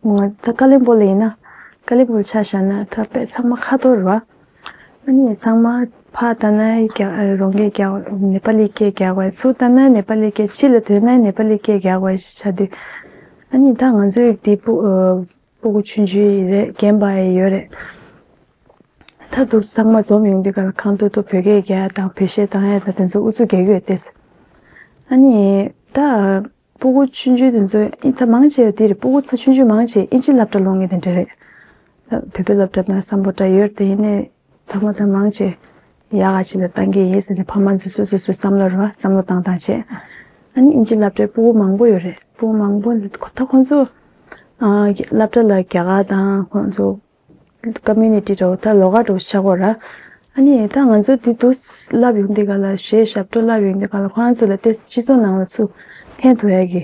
ང་ད་ཀ་ལིམ་པོ་ལ་ཡིན་ན། ཀ་ལིམ་པོ་ལ་ཆ་བཞག་ན་ད་དཔེ་ཚང་མ་ཁ་ཐོར་རེད་པ། ཨ་ནི་ཚང་མ་ཕར་ལྟ་ན་རྒྱ་རོང་སྐད་རྒྱག་ནེ་པ་ལི་སྐད་རྒྱག་པ། ཚུར་ལྟ་ན་ནེ་པ་ལི་སྐད། ཕྱི་ལ་ཐོན་ན་ནེ་པ་ལི་སྐད་རྒྱག་པ་ཆགས་དུས། ཨ་ནི་ད་ང་ཚོའི་འདི་སྤུ་ཨ་སྤུ་གུ་ཆུང་ཆུང་རེད། རྒན་པ་ཡི་ཡོད་རེད། ད་དུང་ཚང་མ་འཛོམས་ཡོང་དུས་ག་ལ་ཁང་ཐོག་ཏུ་བོད་སྐད་རྒྱག་ཡ་དང་བོད་གཞས་བཏང་ཡ་དང་དེ་ཚོ་ཨུ་ཚུགས་རྒྱག་གི་ཡོད་དེ། ཨ་ནི་ད་སྤུ་གུ་ཆུང་ཆུང་དེ་ཚོ་ཨི་ད་མང་ཆེ་བ་དེ་རེད། སྤུ་གུ་ཚ་ཆུང་ཆུང་མང་ཆེ་ཨིན་ཇི་སློབ་གྲྭ་སློང་མཁན་དེ་འདྲ་རེད། ད་བོད་པའི་སློབ་གྲྭ་དང་སམ་བྷོ་ཊ་ཡོད་དེ། ཡིན་ནའི་ཚང་མ་ད་མང་ཆེ་ཡག་ག་ཅིག་ལ་བཏང་གི་ཡིན་ཟེར་ནས་ཕ་མ་ཚོས་སོ་སོ་སོའི་བསམ་བློ་རེད་པ། བསམ་བློ་བཏང་བཏང་བྱས། ཨ་ནི་ཨིན་ཇི་སློབ་གྲྭའི་སྤུ་གུ་མང་པོ་ཡོད་རེད། སྤུ་གུ་མང་པོ་ད་ཁོ་ཚོ་ཨ་སློབ་གྲྭ་ལ་རྒྱ་གར་དང་ཁོ་ཚོ་ཀོ་མུ་ནི་ཊི་འདྲ་བོ་ད་ལོགས་ཀ་འདྲ་བོ་ཆགས་ཀྱི་ཡོད་རེད། ཨ་ནི་ད་ང་ཚོ་འདི་འདུག་བསླབ་ཡོང་དུས་ག་ལ། གཞས་ཞབས་བྲོ་བསླབ་ཡོང་དུས་ག་ལ་ཁོ་རང་ཚོ་ལ་ཏོག་ཙམ་སྤྱི་ཚོགས་ནང་ལ་ཚུར་ཕན་ཐོགས་ཡ་གི་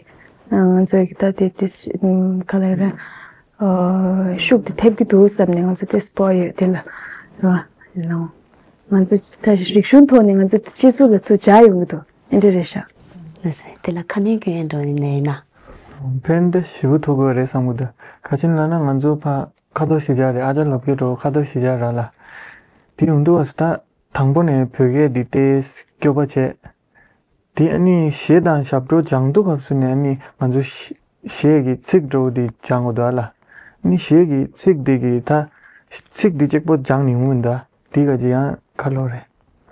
ང་ཚོ་གི་ད་དེ་དེ་ག་ལ་རེད། ཤུགས་དེ་ཐེབས་ཀྱི་འདུག་བསམ་ནས་ང་ཚོ་ཏོག་ཙམ་སྤོ་ཡོད་དེ་ལ་རེད་པ། ང་ཚོ་ད་རིག་གཞུང་ཐོག་ནས་ང་ཚོ་སྤྱི་ཚོགས་ལ་ཚུར་སྦྱར་ཡོང་གི་འདུག་ཨེ་འདྲ་རེད་ཤག་ལགས་སོ། དེ་ལ་ཁ་སྣོན་སྐྱོན་ཡ་འདྲ་བོ་ཡིན་ན་ཡིན་ན། ཕན་ད་ཞེ་པོ་ཐོགས་ཀྱི་ཡོད་རེད་བསམ་གྱི་འདུག་ག་ཅི་ལབ་ན་ང་ཚོ་ཕ་ཁ་དོག་ཞི་བྱ་རེད། ཨ་ཅག་ལབ་ཀྱི་འདྲ་བོ་ཁ་དོག་ཞི་བྱ་ར་ལ། དེ་ཡོང་དུས་བ་སུ་ད་དང་པོ་ནས་བོད་སྐད་འདི་ཏོག་ཙམ་སྐྱོ་པོ་བྱས། དེ་ཨ་ནི་གཞས་དང་ཞབས་བྲོ་སྦྱང་དུས་སྐབས་སུ་ནས་ཨ་ནི་ང་ཚོ་ཤི་ གཞས་ཀྱི་ཚིག་འདྲ་བོ་དེ་སྦྱང་དགོས་འདུག་ཨ་ལ། ནི་གཞས་ཀྱི་ཚིག་དེ་གི་ད་ཚིག་དེ་གཅིག་པོ་སྦྱང་ནས་ཡོང་མི་འདུག་ཨ། དེ་ག་ཅིག་ཡང་ཁ་ལོ་རེད།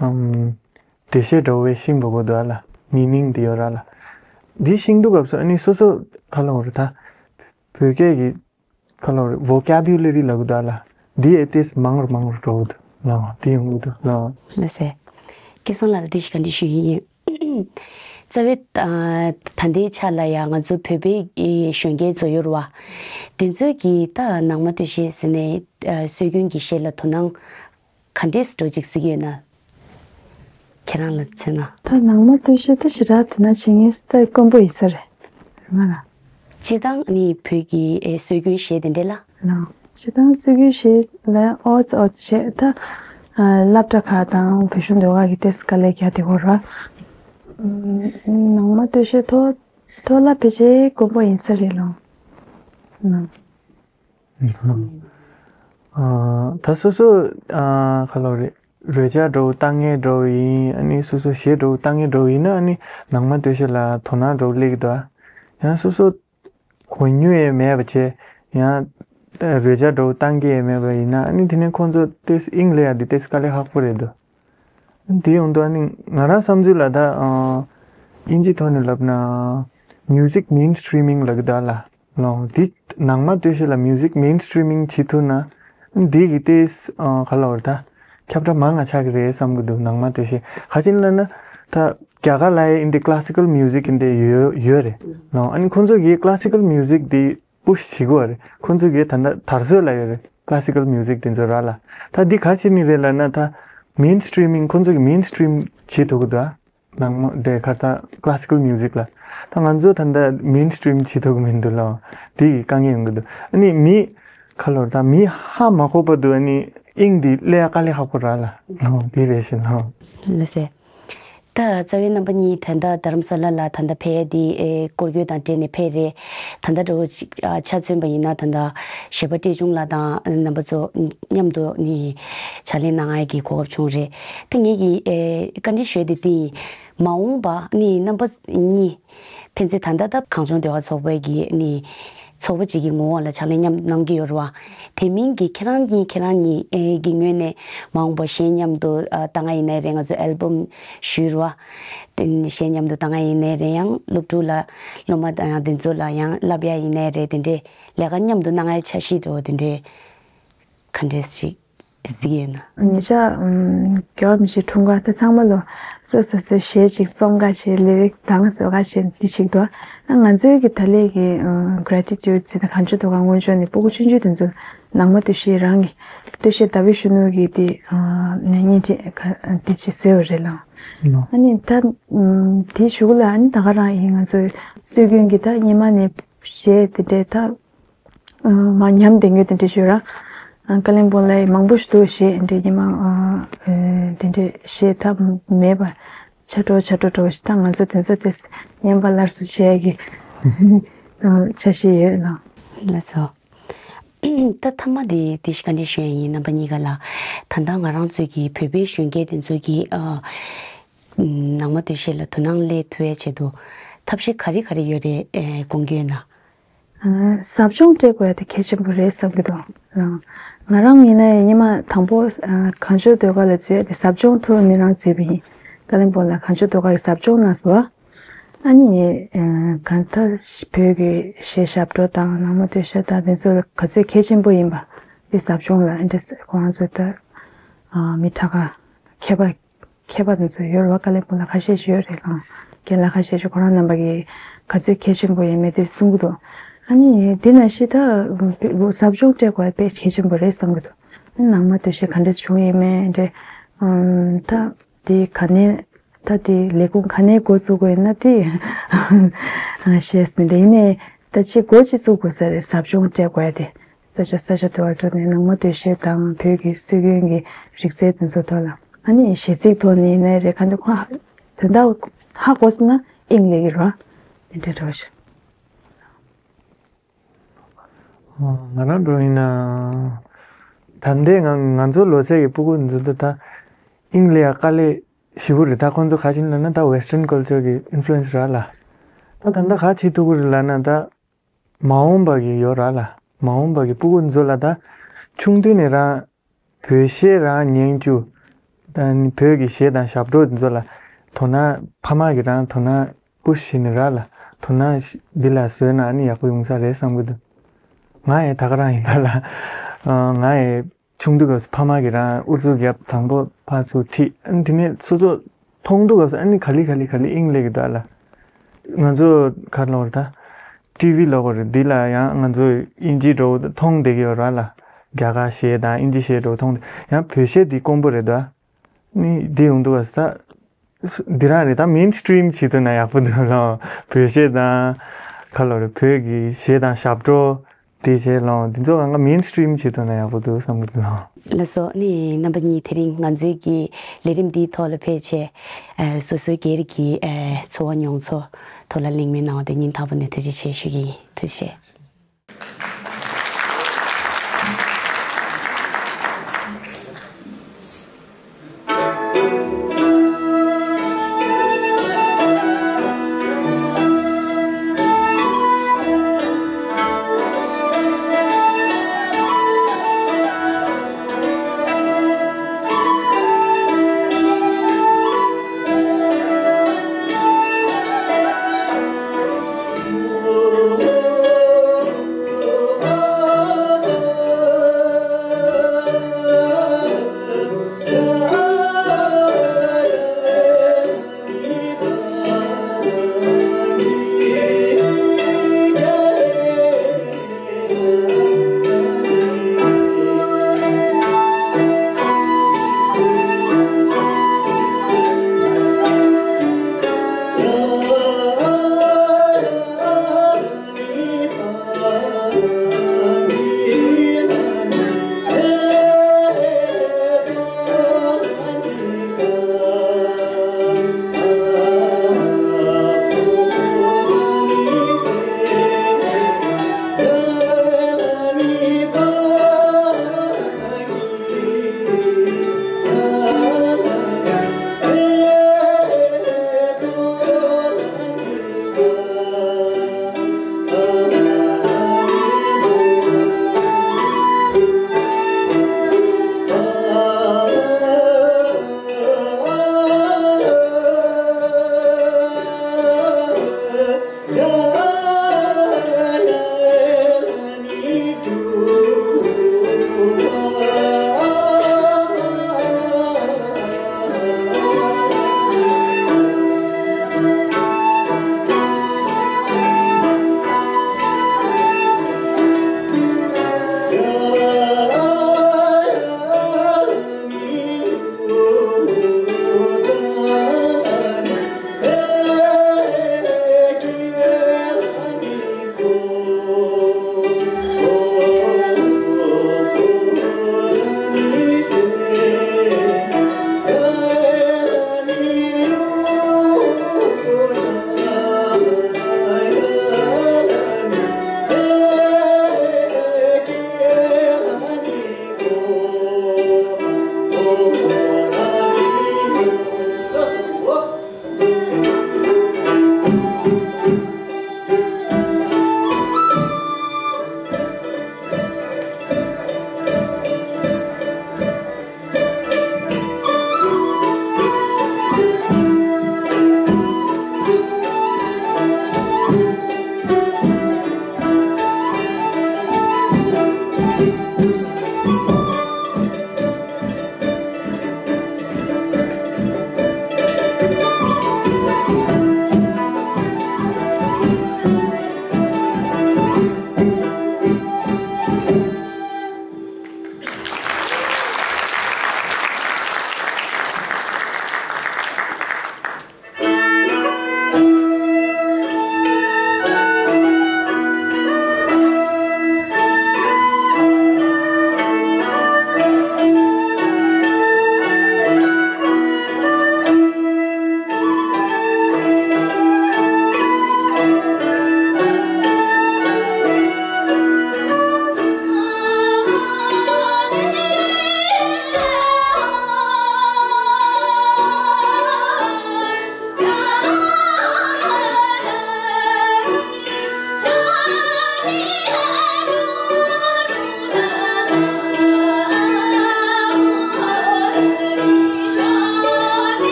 ཨམ། འགྲེལ་བཤད་འདྲ་བོ་ཤེས་དགོས་འདུག་ཨ་ལ། མི་ནིང་དེ་ཡོད་ར་ལ། དེ་ཤེས་དུས་སྐབས་སུ་ཨ་ནི་སོ་སོ་ཁ་ལོ་རེད་ད། བོད་སྐད་ཀྱི་ཁ་ལོ་རེད། ཝོ་ཀེ་བུ་ལེ་རི་ལབ་གི་འདུག་ཨ་ལ། འདི་ཨེ་ཏེས་མང་རུ་མང་རུ་འགྲོ་གི་འདུག་ལ། འདི་ཡོང་གི་འདུག་ལ། ལགས་སེ། སྐལ་བཟང་ལགས་ལ་འདི་ཞིག་ག་འདྲི་ཞུ་ཡི་ཡིན། རྩ་བའི་ཨ་ད་ལྟའི་ཆ་ལ་ཡང་ང་ཚོ་བོད་པའི་ཨེ་གཞོན་སྐྱེས་ཚོ་ཡོད་རེད་བ། དེ་ཚོས་ཀྱིས་ད་ནང་མ་སྟོད་གཞས་ཟེར་ནས་ཨ་སྲོལ་རྒྱུན་གྱི་གཞས་ལ་དོ་སྣང་ག་འདྲས་འགྲོ་ཅིག་གཟིགས་ཡོད་ན། ཁྱེད་རང་ལ་མཚོན་ན། ད་ནང་མ་སྟོད་གཞས་ད་ཞེ་དྲག་དོ་སྣང་བྱེད་མཁན་ས་དཀོན་པོ་ཡིན་ས་རེད། ང་ལ། སྤྱིར་བཏང་ནི་བོད་ཀྱི་ཨེ་སྲོལ་རྒྱུན་གཞས་དེ་འདྲས་ལ། ལགས། སྤྱིར་བཏང་སྲོལ་རྒྱུན་གཞས་ལ་ཨོ་ཙི་ཨོ་ཙི་བྱས་ད། ཨ་སློབ་གྲྭ་ཁག་དང་བོད་གཞུང་ཟློས་གར་གྱི་ཏེས་དཀའ་ལས་རྒྱག་དེ་གོ་ར། ཨམ། ནང་མ་སྟོད་གཞས་ཐོག་ཐོག་ལ་ཕལ་ཆེར་དཀོན་པོ་ཡིན་ས་རེད་ལགས། ལགས། ཨ་ད་སོ་སོ་ཨ་ཁ་ལོ་རེད། རོལ་ཆ་འདྲ་བོ་བཏང་མཁན་འདྲ་བོ་ཡིན། ཨ་ནི་སོ་སོ་གཞས་འདྲ་བོ་བཏང་མཁན་འདྲ་བོ་ཡིན་ན་ཨ་ནི་ནང་མ་སྟོད་གཞས་ལ་དོ་སྣང་འདྲ་བོ་སླེབས་ཀྱི་འདུག་ཨ། ཡང་སོ་སོ་གོ་མྱོང་ཡང་མེད་པ་བྱས། ཡང་རོལ་ཆ་འདྲ་བོ་བཏང་གི་ཡང་མེད་པ་ཡིན་ན་ཨ་ནི་དེ་ནས་ཁོང་ཚོ་ཏེས་དབྱིངས་སླེབས་ཡ་དེ་ཏེས་དཀའ་ལས་ཁག་པོ་རེད་འདུག་དེ་ཡོང་དུས་ཨ་ནི་ང་རང་བསམ་ཚུལ་ལ་ད་ཨ་དབྱིན་ཇིའི་ཐོག་ནས་ལབ་ན་music mainstreaming་ལབ་ཀྱི་འདུག་ཨ་ལ། ལོ། འདི་ནང་མ་སྟོད་གཞས་ལ་music mainstreaming་བྱེད་ཐུབ་ན། འདི་གི་ཏེས་ཨ་ག་ལབ་རེད་ད། ཁྱབ་བསྒྲགས་མང་ང་ཆགས་ཀྱི་རེད་བསམ་གྱི་འདུག་ནང་མ་སྟོད་གཞས་ག་ཅིག་ལབ་ན། ད་རྒྱ་གར་ལ་ཡ་འདི་classical music་འདི་ཡོད་ཡོད་རེད། ལོ། ཨ་ནི་ཁོང་ཚོ་གིས་classical music་འདི་push་བྱེད་ཀྱི་ཡོད་རེད། ཁོང་ཚོ་གིས་ད་ལྟ་དར་སྲོལ་ལ་ཡོད་རེད། classical music་དེ་ཚོ་ར་ལ། ད་འདི་ག་ཅིག་ནས་རེད་ལབ་ན་ད་mainstreaming་ཁོང་ཚོ་གིས་mainstream་བྱེད་ཐུབ་ཀྱི་འདུག་ཨ། ནང་མ་དེ་ཁ་ད་classical music་ལ། ད་ང་ཚོ་ད་ལྟ་mainstream་བྱེད་ཐུབ་ཀྱི་མི་འདུག་ལ། དེ་ཡི་དཀའ་ངལ་ཡོང་གི་འདུག་ཨ་ནི་མི་ཁ་ལོར་ད་མི་ཧ་མ་གོ་བར་དུ་ཨ་ནི་དབྱིངས་འདི་སླེབས་ཡ་དཀའ་ལས་ཁག་པོ་ར་ལ། ལོ། དེ་རེད་ཤི་ལོ། ལགས་སེ། ད་རྩ་བའི་རྣམ་པ་གཉིས་ད་ལྟ་རྡ་རམ་ས་ལ་ལ་ད་ལྟ་ཕེབས་ཡ་དེ་ཨེ་སྐོར་སྐྱོད་དང་འབྲེལ་ནས་ཕེབས་རེད། ད་ལྟ་འདྲ་བོ་ཅིག་ཨ་ཆ་མཚོན་པ་ཡིན་ན་ད་ལྟ་གཞས་པ་བཀྲས་ཆུང་ལགས་དང་རྣམ་པ་ཚོ་མཉམ་དུ་ནི་ཕྱག་ལས་གནང་ཡ་གི་གོ་སྐབས་བྱུང་རེད། དེ་ངེད་ཀྱི་ཨེ་བཀའ་འདྲི་ཞུ་ཡ་དེ་དེ་ཡིན། མ་འོངས་པ་ནི་རྣམ་པ་གཉིས་ཕན་ཚུན་ད་ལྟ་ད་གངས་ལྗོངས་ཟློས་གར་ཚོགས་པའི་གི་ནི་ཚོགས་པ་གཅིག་གི་ངོ་བོ་ལ་ཕྱག་ལས་མཉམ་གནང་གི་ཡོད་རེད་བ། དེ་མིན་གྱི་ཁྱེད་རང་གཉིས་ཁྱེད་རང་གཉིས་ཨེ་གི་ངོས་ནས་མ་འོངས་པ་གཞས་མཉམ་དུ་ཨ་བཏང་ཡ་ཡིན་ནའི་རེད། ང་ཚོ་ཨལ་བམ་ཞུས་རེད་བ། དེ་གཞས་མཉམ་དུ་བཏང་ཡ་ཡིན་ནའི་རེད། ཡང་སློབ་ཕྲུག་ལ་སློབ་མ་དང་ཡང་དེ་ཚོ་ལ་ཡང་བསླབ་ཡ་ཡིན་ནའི་རེད། དེ་འདྲའི་ལས་ཀ་མཉམ་དུ་གནང་ཡ་འཆར་གཞི་འདྲ་བོ་དེ་འདྲའི་ག་འདྲས་ཞིག་གཟིགས་ཡོད་ན། ཉེ་ཆར་ཨམ་རྒྱལ་བ་མི་ཆེན་འཁྲུངས་སྐར་དེ་ཚང་མ་ལོ་སོ་སོ་སོའི་གཞས་ཅིག་རྩོམ་ག་བྱེད། ལི་རིག་དང་བཟོ་ག་བྱེད་འདི་བྱེད་འདུག་ཨ་ང་ཚོའི་གི་ད་ལན་གི་ཨ་gratitude་ཟེར་ན་གངས་ལྗོངས་ཟློས་གར་སྔོན་འཇུག་ནས་སྤུ་གུ་ཆུང་ཆུང་དེ་ཚོ་ནང་མ་སྟོད་གཞས་རང་གི་སྟོད་གཞས་ཟླ་བའི་གཞོན་ནུ་གི་དེ་ཨ་ནས་བརྙན་འཕྲིན་ག་འདི་ཅིག་བཟོས་པ་རེད་ལགས། ཨ་ནི་ད་ཨམ་དེའི་གཞུག་ལ་ཨ་ནི་ད་ག་རང་ཡིན། ང་ཚོའི་སྲོལ་རྒྱུན་གི་ད་སྔོན་མ་ནས་གཞས་དེ་འདྲའི་ད། ཨ་མ་ཉམས་བསྡད་ཉོ་དེ་འདྲ་ཞུ་ར། ཨ་ཀ་ལིང་སྤུངས་ལ་མང་པོ་ཞིག་འདུག་གཞས་འདྲ་ཉི་མ་ཨ་ཨ་དེ་འདྲ་གཞས་ཐབས་མེད་པ་ཆ་འགྲོ་ཆ་འགྲོ་འགྲོ་ཞིག་ད་ང་ཚོ་དེ་ཚོ་དེ་སྙན་པ་སླར་གསོ་བྱེད་ཡ་གི་ཨ་འཆར་གཞི་ཡོད་ལགས། ལགས་སོ། ད་མཐའ་མ་དེ་དེ་ཞིག་ག་འདྲ་ཞུ་ཡ་ཡིན། རྣམ་པ་གཉིས་ཀ་ལ་ད་ལྟ་ང་རང་ཚོའི་གི་བོད་པའི་གཞོན་སྐྱེས་དེ་ཚོའི་གི་ཨ་ནང་མ་སྟོད་གཞས་ལ་དོ་སྣང་སླེབས་ཐུབ་ཡ་ཆེད་དུ་ཐབས་ཤེས་ག་རེ་ག་རེ་ཡོད་རེད་ཨེ་དགོངས་ཀྱི་ཡོད་ན། ཟབ་སྦྱོང་སྤྲད་དགོས་ཡ་དེ་གལ་ཆེན་པོ་རེད་བསམ་གྱི་འདུག་ང་རང་ཡིན་ན་ཡང་སྔོན་མ་དང་པོ་གངས་ལྗོངས་ཟློས་གར་ལ་འཛུལ་ཡ་དེ་ཟབ་སྦྱོང་ཐོག་ནས་རང་འཛུལ་བ་ཡིན། ཀ་ལིང་སྤུངས་ལ་གངས་ལྗོངས་ཟློས་གར་གྱི་ཟབ་སྦྱོང་གནང་སོང་། ཨ་ནི་གང་ལྟར་བོད་ཀྱི་གཞས་ཞབས་བྲོ་དང་ནང་མ་སྟོད་གཞས་དང་དེ་ཚོ་ག་ཚོད་གལ་ཆེན་པོ་ཡིན་པ་དེ་ཟབ་སྦྱོང་ལ་ཨེ་འདྲ་ཁོ་རང་ཚོ་ད་མི་ཁྲ་ཁ་མཁས་པ། མཁས་པ་དེ་ཚོ་ཡོད་རེད་བ། ཀ་ལིང་སྤུངས་ལ་ཁ་ཤས་ཤིག་ཡོད་རེད་ལགས། རྒན་ལགས་ཁ་ཤས་ཤིག་ཁོ་རང་རྣམ་པ་གིས་ག་ཚོད་གལ་ཆེན་པོ་ཡིན་མེད་དེ་གསུང་གི་འདུག་ཨ་ནི་དེ་ནང་བཞིན་ད་ཟབ་སྦྱོང་སྤྲད་དགོས་པ་དཔེ་གལ་ཆེན་པོ་རེད་བསམ་གྱི་འདུག་ཨ་ནི་ནང་མ་སྟོད་གཞས་ག་འདྲས་བྱུང་ཡིན་མིན་འདྲ། ཨམ་ད་དེ་ག་ནས་ད་དེ་ལས་ཁུངས་ག་ནས་འགོ་བཙུགས་དགོས་ཡིན་ན་དེ་ཤེས་མི་འདུག་ཡིན་ནའི་ད་ཅིག་འགོ་ཅིག་བཙུགས་དགོས་ས་རེད། ཟབ་སྦྱོང་སྤྲད་དགོས་ཡ་དེ། ས་ཆ་ས་ཆ་དུ་བར་འགྲོ་ནས་ནང་མ་སྟོད་གཞས་དང་བོད་ཀྱི་སྲོལ་རྒྱུན་གྱི་རིག་རྩལ་དེ་ཚོ་ཐོག་ལ་ཨ་ནི་གཞས་ཚིག་ཐོག་ནས་ཡིན་ནའི་རེད། ག་འདི་ཁོ་དོན་དག་ཧ་གོ་སོང་ན་དབྱིངས་སླེབས་ཀྱི་རེད་བ། དེ་འདྲ་འགྲོ་ཞིག་ང་རང་འགྲོ་ཡིན་ན་ད་ལྟའི་ང་ང་ཚོ་ལོ་ཚད་ཀྱི་སྤུ་གུ་འདི་ཚོ་ད་དབྱིངས་སླེབས་ཡ་དཀའ་ལས་ཞེ་པོ་རེད། ད་ཁོང་ཚོ་ག་ཅིག་ལབ་ན་ད་western culture་གི་influence་ར་ལ་ད་ད་ལྟ་ག་བྱེད་ཐུབ་ཀྱི་རེད་ལབ་ན་ད། མ་འོངས་པ་གི་ཡོད་ར་ལ། མ་འོངས་པ་གི་སྤུ་གུ་ཚོ་ལ་ད་ཆུང་དུས་ནས་རང་བོད་གཞས་རང་ཉན་རྒྱུ། ད་ནི་བོད་ཀྱི་གཞས་དང་ཞབས་བྲོ་འདི་ཚོ་ལ་དོ་སྣང་ཕ་མ་གི་རང་དོ་སྣང་པུ་ཤི་ནི་ར་ལ། དོ་སྣང་འདི་ལ་བཟོས་ན་ཨ་ནི་ཡག་པོ་ཡོང་ས་རེད་བསམ་གི་འདུག་ང་ཡི་ད་ག་རང་ཡིན་ད་ལ། ང་ཡི་ཆུང་དུས་སྐབས་སུ་ཕ་མ་གི་རང་ཨུ་ཚུགས་རྒྱབ། དང་པོ་ཕར་ཚུར་ཁྲིད། ཨ་ནི་དེ་ནས་སོ་སོ་མཐོང་དུས་སྐབས་སུ་ཨ་ནི་ག་ལེ་ག་ལེ་ག་ལེ་དབྱིངས་སླེབས་གི་འདུག་ཨ་ལ། ང་ཚོ་ག་རེ་ལབ་དགོས་རེད་ད། ཊི་ཝི་ལབ་དགོས་རེད། འདི་ལ་ཡང་ང་ཚོ་དབྱིན་ཇི་འདྲ་བོ་མཐོང་བསྡད་ཀྱི་ཡོད་རེད་ལ། རྒྱ་གར་གཞས་དང་དབྱིན་ཇི་གཞས་འདྲ་བོ་མཐོང་བསྡད། ཡང་བོད་གཞས་འདི་དཀོན་པོ་རེད་ད། ནི་འདི་ཡོང་དུས་སྐབས་སུ་ད། འདི་རང་རེད་ད། མེན་སི་ཊི་རིམ་བྱེད་ཐུབ་ན་ཡག་པོ་འདུག་ལོ། བོད་གཞས་དང་། ག་ལབ་རེད། བོད་ཀྱི་གཞས་དང་ཞབས་བྲོ། དེ་བྱས་ལོ། འདི་ཚོ་གང་ག་མེན་སི་ཊི་རིམ་བྱེད་ཐུབ་ན་ཡག་པོ་འདུག་བསམ་གི་འདུག་ལོ། ལགས་སོ། ནི་རྣམ་པ་གཉིས་དེ་རིང་ང་ཚོའི་གི་ལས་རིམ་འདིའི་ཐོག་ལ་ཕེབས་བྱས། ཨ། སོ་སོའི་སྒེར་གྱི་ཨ་འཚོ་བ་མྱོང་ཚོར་ཐོག་ལ་གླེང་མོལ་གནང་བ་དེ་སྙིང་ཐག་པ་ནས་ཐུགས་རྗེ་ཆེ་ཞུ་གི་ཡིན། ཐུགས་རྗེ་ཆེ།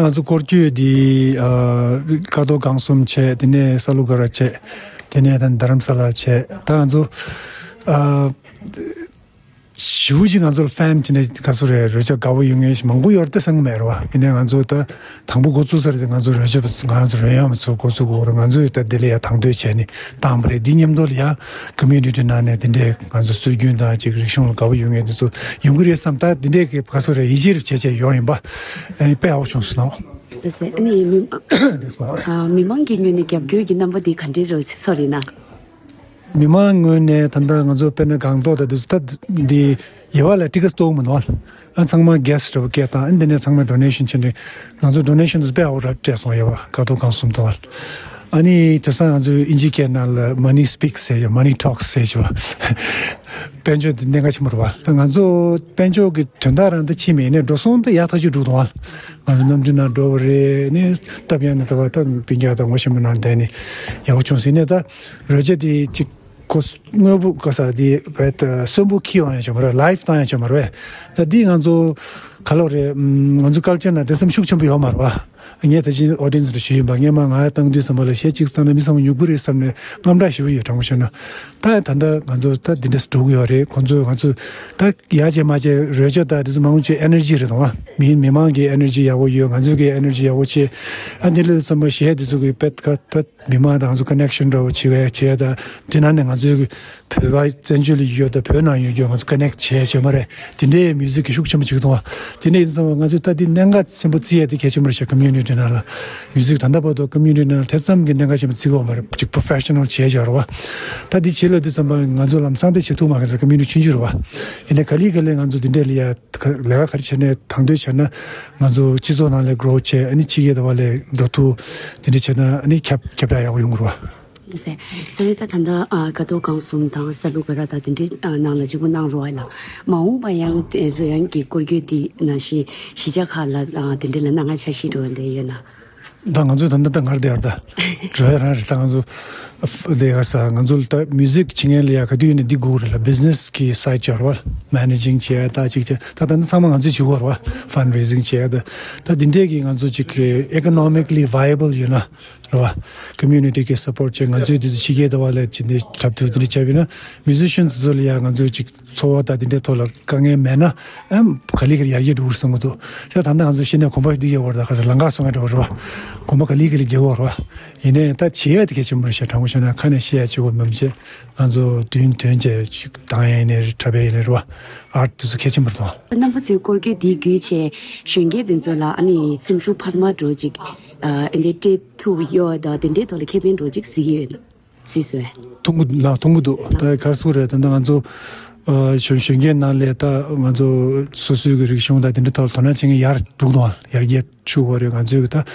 ང་ཚོ་སྐོར་སྐྱོད་འདི་ཨ་ཀ་རྡོར་སྒང་གསུམ་བྱས། དེ་ནས་ས་ལུ་ག་ར་བྱས། དེ་ནས་ད་རྡ་རམ་ས་ལ་བྱས། ད་ང་ཚོ་ཨ་ཞེ་པོ་ཅིག་ང་ཚོ་ལ་ཕེན་བྱས་ནས་ག་ཚོད་རེད། རོལ་ཆ་དགའ་པོ་ཡོད་མཁན་ཞིག་མང་པོ་ཡོད་རེད་བསམ་གྱི་མེད་རེད་བ། ཡིན་ནའི་ང་ཚོ་ད་དང་པོ་འགོ་བཙུགས་ས་རེད། ང་ཚོ་རོལ་ཆ་ང་ཚོ་རོལ་དབྱངས་མ་ཚོ་འགོ་བཙུགས་དགོས་རེད། ང་ཚོ་ད་དེ་ལ་ཡ་དང་དོད་བྱས་ནས་བཏང་བ་རེད། འདི་མཉམ་དུ་ལ་ཡ་ཀོ་མིའུ་ནི་ཊི་ནང་ནས་དེ་འདྲའི་ང་ཚོ་སྲོལ་རྒྱུན་དང་ཅིག་རིག་གཞུང་ལ་དགའ་པོ་ཡོད་མཁན་དེ་ཚོ་ཡོང་གི་རེད་བསམ། ད་དེ་འདྲའི་གི་ག་ཚོད་རེད། ཡིད་ཆེས་བྱས་བྱས་ཡོང་ཡིན་པ། ཨ་ནི་དཔེ་ཡག་པོ་བྱུང་སོང་ལགས། ལགས་སེ། ཨ་ནི་མི་ཨ་མི་མང་གི་ངོས་ནས་རྒྱབ་སྐྱོར་གྱི་རྣམ་པ་འདི་ག་འདྲའི་རོ་ཚོར་ཡིན་ན། མི་མང་ངོས་ནས་ད་ལྟ་ང་ཚོ་དཔེར་ན་སྒང་ཏོག་དང་དེ་ཚོ་ད་འདི་ཡེ་བ་ལ་ཊི་ཀེ་ཊི་སྟོར་མི་འདུག་ཨ། ཚང་མ་གྷེ་སི་ཊི་འདྲ་པོ་སྐད་བཏང་། ཨ་ནི་དེ་ནས་ཚང་མས་ཌོ་ནེ་ཤན་བྱས་ནས་ང་ཚོ་ཌོ་ནེ་ཤན་དེ་ཚོ་དཔེ་ཡག་པོ་ར་སྤྲད་སོང་། ཡེ་བ་ཀ་རྡོར་སྒང་གསུམ་དང་། ཨ་ནི་དེང་སང་ང་ཚོ་ཨིན་ཇི་སྐད་ནང་ལ་མ་ནི་སི་པིག་སི་ཟེར་གྱི། མ་ནི་ཊོག་སི་ཟེར་གྱི་བ། དཔལ་འབྱོར་དེ་གནད་འགག་ཆེན་པོ་རེད་བ། ད་ང་ཚོ་དཔལ་འབྱོར་གྱི་དོན་དག་རང་ད་ཕྱིན་མེད་ནས་འགྲོ་སོང་ད་ཡག་ཐག་ཆོད་འགྲོ་གི་འདུག་བ། ང་ཚོ་གནམ་གྲུ་ནང་འགྲོ་བ་རེད། ནས་སྟབས་ཡག་ནས་ད་བ་ད་སྤུན་ཀྱག་དང་ངོ་ཤེས་པ་ནང་བསྡད་ནས་ཡག་པོ་བྱུང་ཟིན་ནས། ད་རོལ་ཆ་དེ་ཅིག་གོ་དངོས་པོ་གོ་ས་དེ་བས་ད་གསོན་པོ་ཁྱེར་ཡོང་ཡ་ཆོག་མ་རེད། ལའེབ་བཏང་ཡ་ཆོག་མ་རེད། ད་འདི་ང་ཚོ་ག་ལོག་རེད། ང་ཚོ་ཀལ་ཅར་ནང་དེ་ཙམ་ཤུགས་ཆེན་པོ་ཡོད་མ་རེད་བ། ངས་ད་ཅི་ཨོ་ཌི་ཡེན་སི་ལ་ཞུས་ཡིན་པ། སྔས་མ་ང་བཏང་དུས་ཙམ་པ་ལ་གཞས་གཅིག་བཏང་ན་མི་ཚང་མ་མྱུག་པོ་རེད་བསམ་ནས་དངངས་སྐྲག་ཞེ་པོ་ཡོད། དྲང་པོ་བཤད་ན། ད་ད་ལྟ་ང་ཚོ་ད་འདི་འདྲ་འགྲོ་གི་ཡོད་རེད། ཁོང་ཚོས་ང་ཚོ་ད་ཡག་བྱས་མ་བྱས་རོལ་ཆ་ད་འདི་ཚོ་མང་ཆེ་ཨེ་ནར་ཇི་རེད་དང་བ། མི་མི་མང་གི་ཨེ་ནར་ཇི་ཡག་པོ་ཡོད། ང་ཚོ་གི་ཨེ་ནར་ཇི་ཡག་པོ་བྱས། ཨ་འདི་ལ་ཙམ་པ་གཞས་འདི་ཚོ་གི་དཔེ་ད་ད་མི་མང་དང་ང་ཚོ་ཀ་ནེག་ཤན་འདྲ་བོ་བྱེད་ཡ་བྱས། ད་འདི་ནང་ནས་ང་ཚོའི་གི་བོད་པ་བཙན་བྱོལ་ལ་ཡོད་དང་བོད་ནང་ཡོད་རྒྱུ་ང་ཚོ་ཀ་ནེག་བྱས་བྱས་མ་རེད། དེ་འདྲའི་མིའུ་ཟིག་གི་ཤུགས་ཆེན་པོ་ཅིག་གཏོང་བ། དེ་འདྲ་ཡིན་ཙང་ང་ཚོས་ད་འདི་གནད་འགག་ཆེན་པོ་བརྩི་ཡ་དེ་གལ་ཆེན་པོ་རེད་ཤག་ཀོ་མིའུ་ནི་ཊི་ནང་ལ། མིའུ་ཟིག་ད་ལྟ་བར་དུ་ཀོ་མིའུ་ནི་ཊི་ནང་ལ་དེ་ཙམ་གྱི་གནད་འགག་ཆེན་པོ་བརྩི་གི་ཡོད་མ་རེད། ཅིག་པོ་རོ་ཕེ་ཤ་ནལ་བྱས་བྱས་རེད་བ། ད་འདི་བྱེད་ལ་དུས་ཙམ་པ་ང་ཚོ་ལམ་སང་དེ་བྱེད་ཐུབ་མ་གི་ཟེར། ཀོ་མིའུ་ནི་ཊི་ཆུང་ཆུང་རེད་བ། ཡིན་ནའི་ག་ལེ་ག་ལེ་ང་ཚོ་འདི་འདྲ་ལ་ཡ་ལས་ཀ་ག་རེ་བྱས་ནས་དང་དོད་བྱས་ན་ང་ཚོ་སྤྱི་ཚོགས་ནང་ལ་གྷི་རོ་བྱས། ཨ་ནི་ཕྱི་རྒྱལ་དུ་བ་ལས་འགྲོ་ཐུབ། དེ་འདྲ་བྱས་ན་ཨ་ནི་ཁྱབ་ཁྱབ་ཡ་ཡག་པོ་ཡོང་གི་རེད་བ། ཟེར། ས་ཡོད་ད་ད་ལྟ་ཨ་ཀ་རྡོར་སྒང་གསུམ་དང་ས་ལུ་ག་ར་དང་དེ་འདྲའི་ཨ་ནང་ལ་གཅིག་པུ་གནང་རོགས་ཨེ་ལགས། མ་འོངས་པ་ཡང་དེ་རོལ་དབྱངས་ཀྱི་སྐོར་སྐྱོད་འདི་ནང་བཞིན་གཞིས་ཆགས་ཁག་ལ་ཨ་དེ་འདྲ་ལ་གནང་ག་འཆར་གཞི་འགྲོ་འདྲ་ཡོད་ན། ད་ང་ཚོས་ད་ལྟ་ད་ངར་བསྡད་ཡོད་རེད། ད་འགྲོ་ཡ་རང་རེད། ད་ང་ཚོ་ལས་ཀ་ས་ང་ཚོ་ད་མིའུ་ཟིག་བྱེད་མཁན་ལ་ཡ་ག་དུས་ཡིན་ན་འདི་དགོས་རེད་ལ། བི་ཛི་ནེ་སི་གི་སའི་ཌི་ཅིག་ཡོད་རེད་བ། མེ་ནེ་ཇིང་བྱས་ད་ཅིག་བྱས། ད་ད་ནི་ཚང་མ་ང་ཚོས་བྱེད་དགོས་རེད་བ། ཕན་རེ་ཟིང་བྱས་ད་ད་འདི་འདྲས་ཀྱི་ང་ཚོ་ཅིག་གི་ཨི་ཀོ་ནོ་མི་ཀ་ལི་བྷ་ཡེ་བལ་ཡོད་ན་རེད་བ། ཀོ་མིའུ་ནི་ཊི་གི་སབ་པོར་ཊི་བྱས། ང་ཚོས་འདི་ཚོ་ཕྱི་རྒྱལ་དུ་བ་ལ་ཅིག་འདི་འཁྲབ་ཐུབ་འདི་འདྲ་བྱས་པ་ཡིན་ན། མིའུ་ཟི་ཤན་ཚོ་ལ་ཡ་ང་ཚོས་ཅིག་འཚོ་བ་དང་དེ་འདྲའི་ཐོག་ལ་དཀའ་ངལ་མེད་ན་ཨ་ག་ལེ་ག་ལེ་ཡར་རྒྱས་འགྲོ་གི་རེད་བསམ་གྱི་འདུག་ད་ད་ལྟ་ང་ཚོ་གཞི་ནས་གོམ་པ་འདི་རྒྱག་དགོས་རེད། ད་ག་ས་ལམ་ཁ་སོང་ངས་འགྲོ་གི་རེད་བ། གོམ་པ་ག་ལེ་ག་ལེ་རྒྱག་དགོས་རེད་བ། ཡིན་ནའི་ད་བྱེད་ཡ་དེ་གལ་ཆེན་པོ་རེད་ཤག་དྲང་པོ་བཤད་ན་ཁ་ནས་བཤད་ཡ་བྱེད་དགོས་མིན་བྱས། ང་ཚོ་མདུན་དོན་བྱས་ཅིག་བཏང་ཡ་ཡིན་ནའི་རེད། འཁྲབ་ཡ་ཡིན་ནའི་རེད་བ། ཨར་ཊི་དེ་ཚོ་གལ་ཆེན་པོ་རེད་དང་། རྣམ་པ་ཚོའི་སྐོར་སྐྱོད་འདི་བརྒྱུད་བྱས་གཞོན་སྐྱེས་དེ་ཚོ་ལ་ཨ་ནི་སེམས་ཤུགས་འཕར་མ་འགྲོ་ཅིག་ཨ་འདི་སྤྲད་ཐུབ་ཡོད་ད་དེ་འདྲའི་ཐོག་ལ་ཁེ་ཕན་འགྲོ་ཅིག་གཟིགས་ཡོད་ན། གཟིགས་སོང་། མཐོང་གི་ལ་མཐོང་གི་འདུག་ད་ག་རེ་ཟེར་དགོས་རེད། ད་ལྟ་ང་ཚོ་ཨ་གཞོན་གཞོན་སྐྱེས་ནང་ལས་ད་ང་ཚོ་སོ་སོའི་གི་རིག་གཞུང་དང་དེ་འདྲ་ཐོག་ལ་དོ་སྣང་བྱེད་མཁན་ཡར་འགྲོ་གི་འདུག་ཡར་རྒྱས་ཆུ་བོ་རེད། ང་ཚོའི་ད་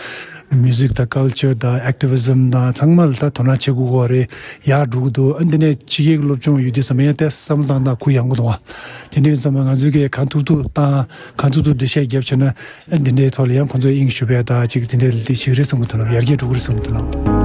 མིའུ་ཟིག་དང་ཀལ་ཅར་དང་ཨེག་ཊི་བི་ཛིམ་དང་ཚང་མ་ལ་ད་དོ་སྣང་བྱེད་དགོས་རེད། ཡར་འགྲོ་གི་འདུག་ཨ་འདི་ནས་ཕྱི་རྒྱལ་གྱི་སློབ་སྦྱོང་ཡོད་དུས་ཙམ་ཡང་ཏོག་ཙམ་བསམ་བློ་བཏང་བཏང་གུ་ཡངས་པོ་གཏོང་བ། དེ་འདྲ་ཡིན་ཙང་ང་ཚོའི་གིས་གང་ཐུབ་ཐུབ་བཏང་། གང་ཐུབ་ཐུབ་འགྲེལ་བཤད་བརྒྱབ་བྱས་ན་ཨ་འདི་འདྲའི་ཐོག་ལ་ཡང་ཁོང་ཚོ་དབྱིངས་ཞུགས་པའི་ད་ཅིག་དེ་འདྲའི་ལས་ཤིག་རེད་བསམ་གྱི་འདུག་ལ། ཡར་རྒྱས་འགྲོ་གི་རེད་བསམ་གྱི་འདུག་ལ།